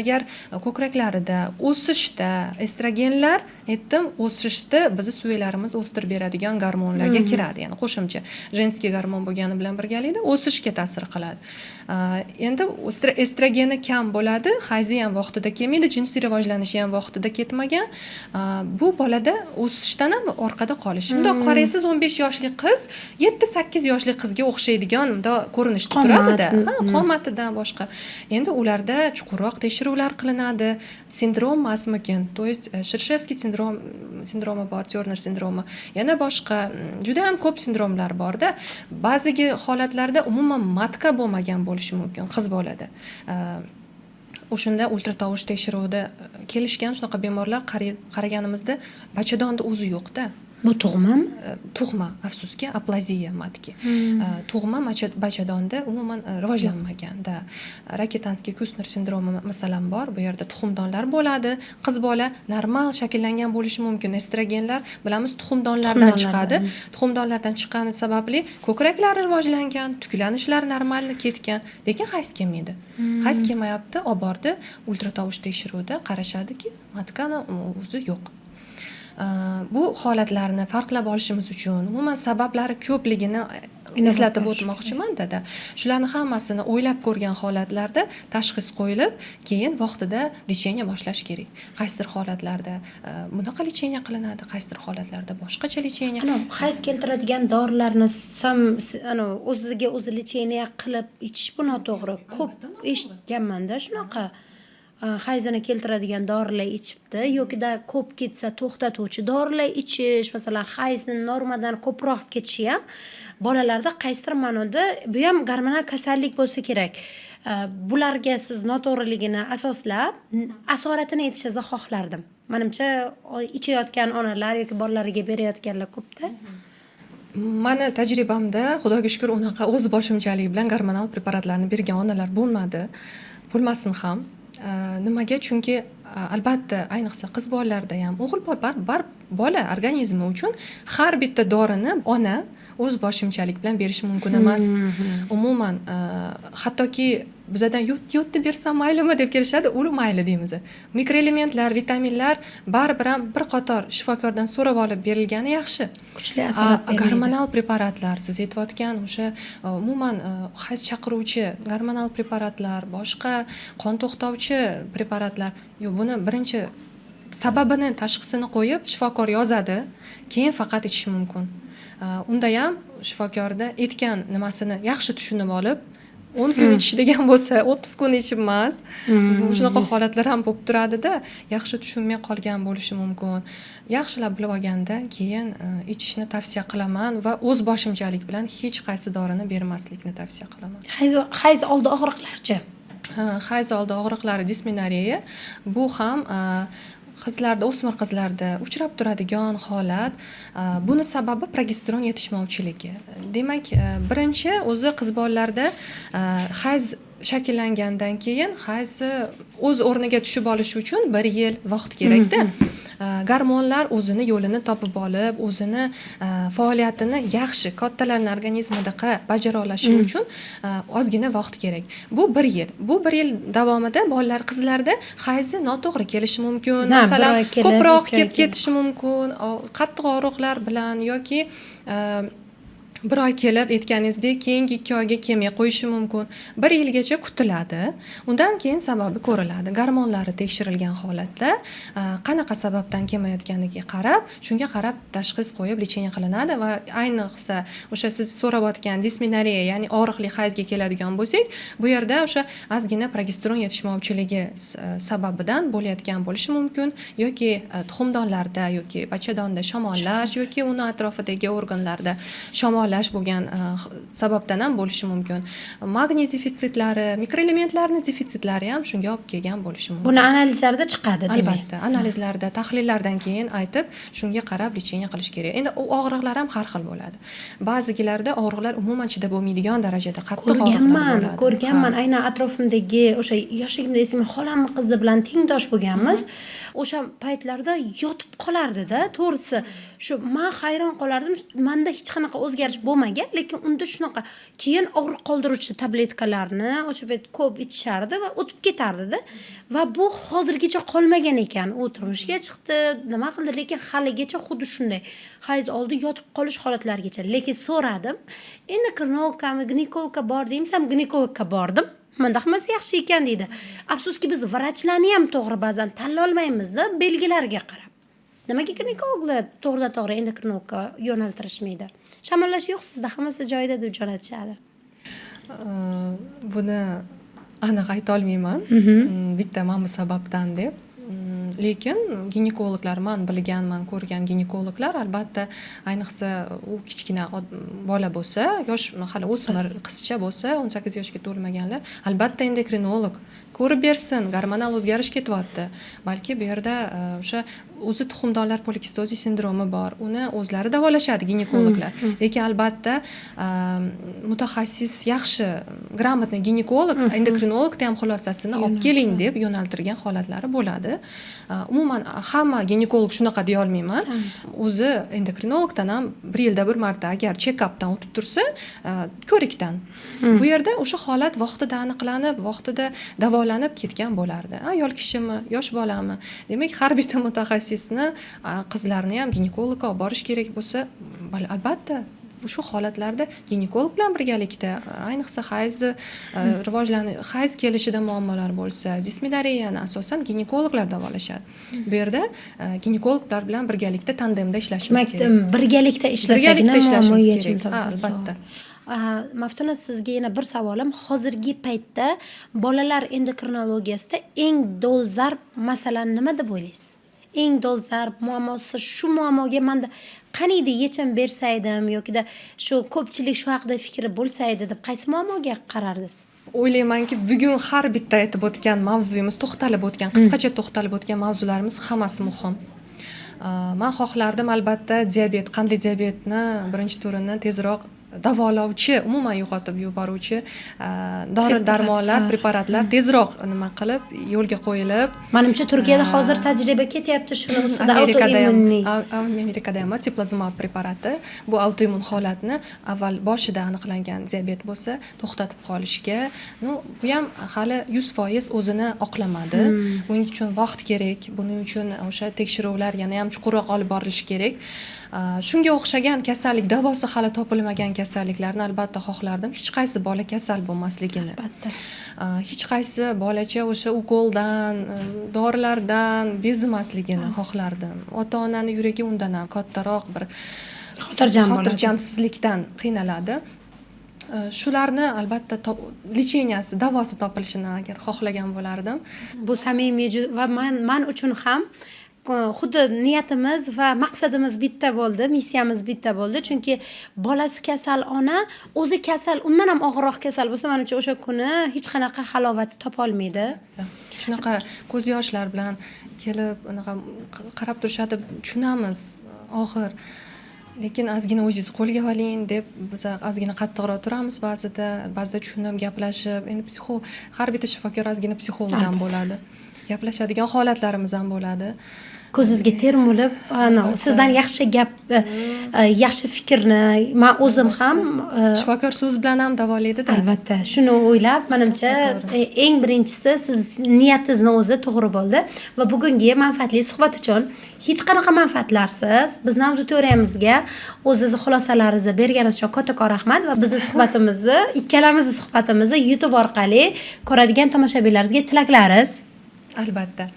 agar ko'kraklarida o'sishda estrogenlar, aytdim, o'sishda bizni suyaklarimiz o'stirib beradigan gormonlarga kiradi, ya'ni qo'shimcha женский gormon bo'lgani bilan birgalikda o'sishga ta'sir qiladi. Endi estrogeni kam bo'ladi, hayzi ham vaqtida kelmaydi, jinsiy rivojlanishi ham vaqtida ketmagan. Bu bolada o'sishdan ham orqada qolish. Bundoq qaraysiz, 15 yoshli qiz 7-8 yoshli qizga o'xshaydigan bundoq ko'rinishda Qomat, turadida. Ha, qomatidan boshqa. Endi ularda chuqurroq tekshiruvlar qilinadi, sindrom emasmikin, то есть Шершевский sindromi bor, Terner sindromi, yana boshqa juda ham ko'p sindromlar borda. Ba'zigi holatlarda umuman матка bo'lmagan bo'lishi mumkin qiz bolada. O'shanda ultratovush tekshiruvida kelishgan shunaqa bemorlar, qaraganimizda bachadonda o'zi yo'qda. Bu tug'mami? Tug'ma, afsuski, аплазия матки. Tug'ma bachadonda umuman rivojlanmaganda. Рокитанский Кюстнер sindromi, masalan, bor. Bu yerda tuxumdonlar bo'ladi, qiz bola normal shakllangan bo'lishi mumkin. Estrogenlar, bilamiz, tuxumdonlardan chiqadi. Tuxumdonlardan chiqqani sababli ko'kraklari rivojlangan, tiklanishlari normal ketgan, lekin hayz kelmaydi. Hayz kelmayapti, olib bordi, ultratovush tekshiruvida qarashadiki, матка ni o'zi yo'q. Bu holatlarni farqlab olishimiz uchun umuman sabablari ko'pligini eslatib o'tmoqchiman dada. Shularni hammasini o'ylab ko'rgan holatlarda tashxis qo'yilib, keyin vaqtida лечение boshlash kerak. Qaysidir holatlarda bunaqa лечение qilinadi, qaysidir holatlarda boshqacha лечение. Anavi hayz keltiradigan dorilarni sam anavi o'ziga o'zi лечение qilib ichish, bu noto'g'ri. Ko'p eshitganmanda shunaqa, hayzini keltiradigan dorilar ichibdi yokida ko'p ketsa to'xtatuvchi dorilar ichish. Masalan, hayzni normadan ko'proq ketishi ham bolalarda qaysidir ma'noda bu ham gormonal kasallik bo'lsa kerak. Bularga siz noto'g'riligini asoslab, asoratini aytishingizni xohlardim. Manimcha, ichayotgan onalar yoki bolalariga berayotganlar ko'pda. Mani tajribamda, xudoga shukur, unaqa o'z boshimchalik bilan gormonal preparatlarni bergan onalar bo'lmadi, bo'lmasin ham. Nimaga? Chunki albatta, ayniqsa qiz bolalarda ham, o'g'il bola, bola organizmi uchun har bitta dorini ona o'z boshimchalik bilan berishi mumkin emas umuman. Hattoki bizadan yodni bersam maylimi deb kelishadi, u mayli deymiz. Mikroelementlar, vitaminlar baribir ham bir qator shifokordan so'rab olib berilgani yaxshi. Kuchli asorat bermaydi. Gormonal preparatlar, siz aytayotgan o'sha umuman hayz chaqiruvchi gormonal preparatlar, boshqa qon to'xtovchi preparatlar, yo'q, buni birinchi sababini, tashxisini qo'yib shifokor yozadi, keyin faqat ichish mumkin. Unda ham shifokorda aytgan nimasini yaxshi tushunib olib, 10 kun ichish degan bo'lsa, 30 kun ichib emas. Shunaqa holatlar ham bo'lib turadida, yaxshi tushunmay qolgan bo'lishi mumkin. Yaxshilab bilib olgandan keyin ichishni tavsiya qilaman va o'z boshimchalik bilan hech qaysi dorini bermaslikni tavsiya qilaman. Hayz oldi og'riqlarchi? Ha, hayz oldi og'riqlari, dismenoreya, bu ham qizlarda, o'smir qizlarda uchrab turadigan holat. Buni sababi progesteron yetishmovchiligi. Demak, birinchi o'zi qiz bolalarda hayz shakllangandan keyin hayzi o'z o'rniga tushib olishi uchun bir yil vaqt kerakda. Gormonlar o'zini yo'lini topib olib, o'zini faoliyatini yaxshi kattalarni organizmidaqa bajara olishi uchun ozgina vaqt kerak. Bu bir yil. Bu bir yil davomida bolalar, qizlarda hayzi noto'g'ri kelishi mumkin. Ha, bir Masalan, oy kelib, ko'proq 2 oy kelib ketishi mumkin, qattiq og'riqlar bilan yoki Bir oy kelib, aytganingizdek, keyingi 2 oyga kelmay qo'yishi mumkin. Bir yilgacha kutiladi, undan keyin sababi ko'riladi. Gormonlari tekshirilgan holatda qanaqa sababdan kelmayotganiga qarab, shunga qarab tashxis qo'yib, лечение qilinadi. Va ayniqsa o'sha siz so'rayotgan dismenoreya, ya'ni og'riqli hayzga keladigan bo'lsak, bu yerda o'sha ozgina progesteron yetishmovchiligi sababidan bo'layotgan bo'lishi mumkin yoki tuxumdonlarda yoki bachadonda shamollash yoki uni atrofidagi organlarda shamollash bo'lgan sababdan ham bo'lishi mumkin. Magniy defitsitlari, mikroelementlarni defitsitlari ham shunga olib kelgan bo'lishi mumkin. Buni analizlarda chiqadi, demak. Albatta, analizlarda, tahlillardan keyin aytib, shunga qarab лечение qilish kerak. Endi u og'riqlar ham har xil bo'ladi. Ba'zilarda og'riqlar umuman chidab bo'lmaydigan darajada qattiq og'riqlar Ko'rganman. bo'ladi. Ko'rganman, aynan atrofimdagi o'sha yoshligimda esimda, xolamni qizi bilan tengdosh bo'lganmiz. O'sha paytlarda yotib qolardida. To'g'risi, shu man hayron qolardim. Manda hech qanaqa o'zgarish bo'lmagan, lekin unda shunaqa. Keyin og'riq qoldiruvchi tabletkalarni o'sha payt ko'p ichishardi va o'tib ketardida. Va bu hozirgacha qolmagan ekan. U turmushga chiqdi, nima qildi, lekin haligacha xuddi shunday hayz oldi yotib qolish holatlarigacha. Lekin so'radim, endokrinologkami, ginekologga bording desam, ginekologga bordim, manda hammasi yaxshi ekan, deydi. Afsuski, biz vrachlarni ham to'g'ri ba'zan tanlolmaymizda belgilarga qarab. Nimaga ginekologlar to'g'ridan to'g'ri endokrinologga yo'naltirishmaydi? Shamollash yo'q sizda, hammasi joyida, deb jo'natishadi. Buni aniq aytolmayman, bitta mana bu sababdan deb. Lekin ginekologlar, man bilgan, man ko'rgan ginekologlar, albatta, ayniqsa u kichkina bola bo'lsa, yosh, hali o'smir qizcha bo'lsa, 18 yoshga to'lmaganlar, albatta endokrinolog ko'rib bersin, gormonal o'zgarish ketyapti, balki bu yerda o'sha o'zi tuxumdonlar polikistozi sindromi bor, uni o'zlari davolashadi ginekologlar. Lekin albatta mutaxassis, yaxshi, грамотный ginekolog endokrinologni ham xulosasini olib keling deb yo'naltirgan holatlari bo'ladi. Umuman hamma ginekolog shunaqa deyolmayman. O'zi endokrinologdan ham bir yilda bir marta agar чекап dan o'tib tursa, ko'rikdan, bu yerda o'sha holat vaqtida aniqlanib, vaqtida davolanib ketgan bo'lardi. Ayol kishimi, yosh bolami, demak, har bitta mutaxassisni, qizlarni ham ginekologga olib borish kerak bo'lsa, albatta shu holatlarda ginekolog bilan birgalikda, ayniqsa hayzni hayz kelishida muammolar bo'lsa, dismenoreyani asosan ginekologlar davolashadi. Bu yerda ginekologlar bilan birgalikda, tandemda ishlashimiz Demak, kerak. birgalikda ishlasagina Birgalikda muammo ishlashimiz yechim kerak. Ha, topadi. albatta. Maftuna, sizga yana bir savolim. Hozirgi paytda bolalar endokrinologiyasida eng dolzarb masala nima deb o'ylaysiz? Eng dolzarb muammosi, shu muammoga manda qaniydi yechim bersaydim yokida shu ko'pchilik shu haqida fikri bo'lsa edi deb qaysi muammoga qarardingiz? O'ylaymanki, bugun har bitta aytib o'tgan mavzuyimiz, to'xtalib o'tgan, qisqacha to'xtalib o'tgan mavzularimiz hammasi muhim. Man xohlardim, albatta, diabet, qandli diabetni birinchi turini tezroq davolovchi, umuman yo'qotib yuboruvchi dori darmonlar, preparatlar tezroq nima qilib, yo'lga qo'yilib. Manimcha, Turkiyada hozir tajriba ketyapti shuni ustida. Amerikada ham. Autoimmunный. Amerikada ham teplizumab preparati, bu autoimmun holatni avval boshida aniqlangan diabet bo'lsa, to'xtatib qolishga. Ну, bu ham hali 100% o'zini oqlamadi. Buning uchun vaqt kerak, buning uchun o'sha tekshiruvlar yana ham chuqurroq olib borilishi kerak. Shunga o'xshagan kasallik, davosi hali topilmagan kasalliklarni albatta xohlardim, hech qaysi bola kasal bo'lmasligini. Albatta. Hech qaysi bolacha o'sha ukoldan, dorilardan bezimasligini xohlardim. Ota onani yuragi undan ham kattaroq bir Xotirjam bo'ladi. xotirjamsizlikdan qiynaladi. Shularni albatta лечения si, davosi topilishini agar xohlagan bo'lardim. Bu samimiy va man uchun ham xuddi niyatimiz va maqsadimiz bitta bo'ldi, missiyamiz bitta bo'ldi. Chunki bolasi kasal ona o'zi kasal, undan ham og'irroq kasal bo'lsa, manimcha, o'sha kuni hech qanaqa halovati topolmaydi. Shunaqa ko'z yoshlar bilan kelib, anaqa qarab turishadi, tushunamiz, og'ir, lekin ozgina o'zingizni qo'lga oling deb biza ozgina qattiqroq turamiz ba'zida. Ba'zida tushunib, gaplashib, endi psixolog, har bitta shifokor ozgina psixolog ham bo'ladi, gaplashadigan holatlarimiz ham bo'ladi. Ko'zingizga termulib, ana, sizdan yaxshi gap Yaxshi fikrni man o'zim ham Shifokor so'z bilan ham davolaydida. Albatta, shuni o'ylab, manimcha, To'g'ri. eng birinchisi siz niyatingizni o'zi to'g'ri bo'ldi va bugungi manfaatli suhbat uchun hech qanaqa manfaatlarsiz bizni auditoriyamizga o'zizni xulosalaringizni berganingiz uchun kattakon rahmat va bizni suhbatimizni, ikkalamizni suhbatimizni YouTube orqali ko'radigan tomoshabinlarimizga tilaklaringiz. Albatta.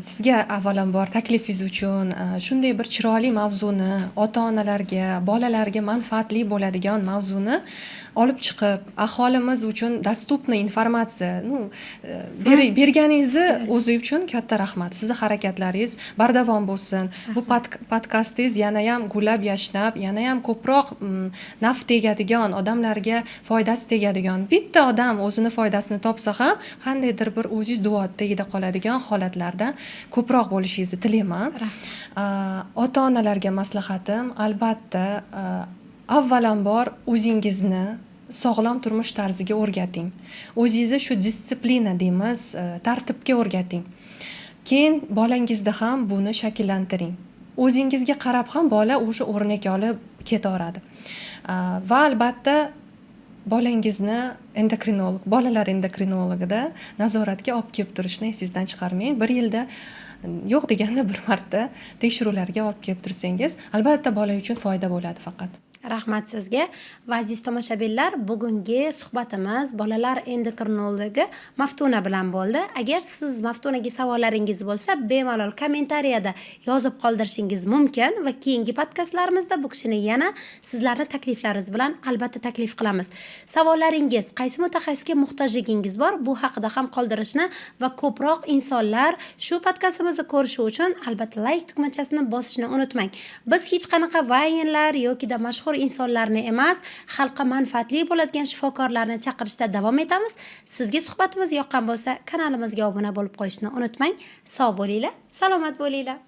Sizga avvalambor taklifingiz uchun, shunday bir chiroyli mavzuni, ota onalarga, bolalarga manfaatli bo'ladigan mavzuni olib chiqib, aholimiz uchun доступный informatsiya, ну, berganingizni o'zi uchun katta rahmat. Sizni harakatlaringiz bardavom bo'lsin. Bu podkastingiz yanayam gullab yashnab, yanayam ko'proq naf tegadigan odamlarga foydasi tegadigan, bitta odam o'zini foydasini topsa ham, qandaydir bir o'zingiz duo tagida qoladigan holatlardan ko'proq bo'lishingizni tilayman. Ota onalarga maslahatim, albatta, avvalambor o'zingizni sog'lom turmush tarziga o'rgating. O'zingizni shu дисциплина deymiz, tartibga o'rgating. Keyin bolangizda ham buni shakllantiring. O'zingizga qarab ham bola o'sha o'rnak olib ketaveradi. Va albatta bolangizni endokrinolog, bolalar endokrinologida nazoratga olib kelib turishni esingizdan chiqarmang. Bir yilda yo'q deganda bir marta tekshiruvlarga olib kelib tursangiz, albatta bola uchun foyda bo'ladi faqat. Rahmat sizga va aziz tomoshabinlar, bugungi suhbatimiz bolalar endokrinologi Maftuna bilan bo'ldi. Agar siz Maftunaga savollaringiz bo'lsa, bemalol kommentariyada yozib qoldirishingiz mumkin va keyingi podkastlarimizda bu kishini yana sizlarni takliflaringiz bilan albatta taklif qilamiz. Savollaringiz, qaysi mutaxassisga muhtojligingiz bor, bu haqida ham qoldirishni va ko'proq insonlar shu podkastimizni ko'rishi uchun albatta layk tugmachasini bosishni unutmang. Biz hech qanaqa vaynlar yokida mashhur insonlarni emas, xalqqa manfaatli bo'ladigan shifokorlarni chaqirishda davom etamiz. Sizga suhbatimiz yoqqan bo'lsa, kanalimizga obuna bo'lib qo'yishni unutmang. Sog' bo'linglar, salomat bo'linglar.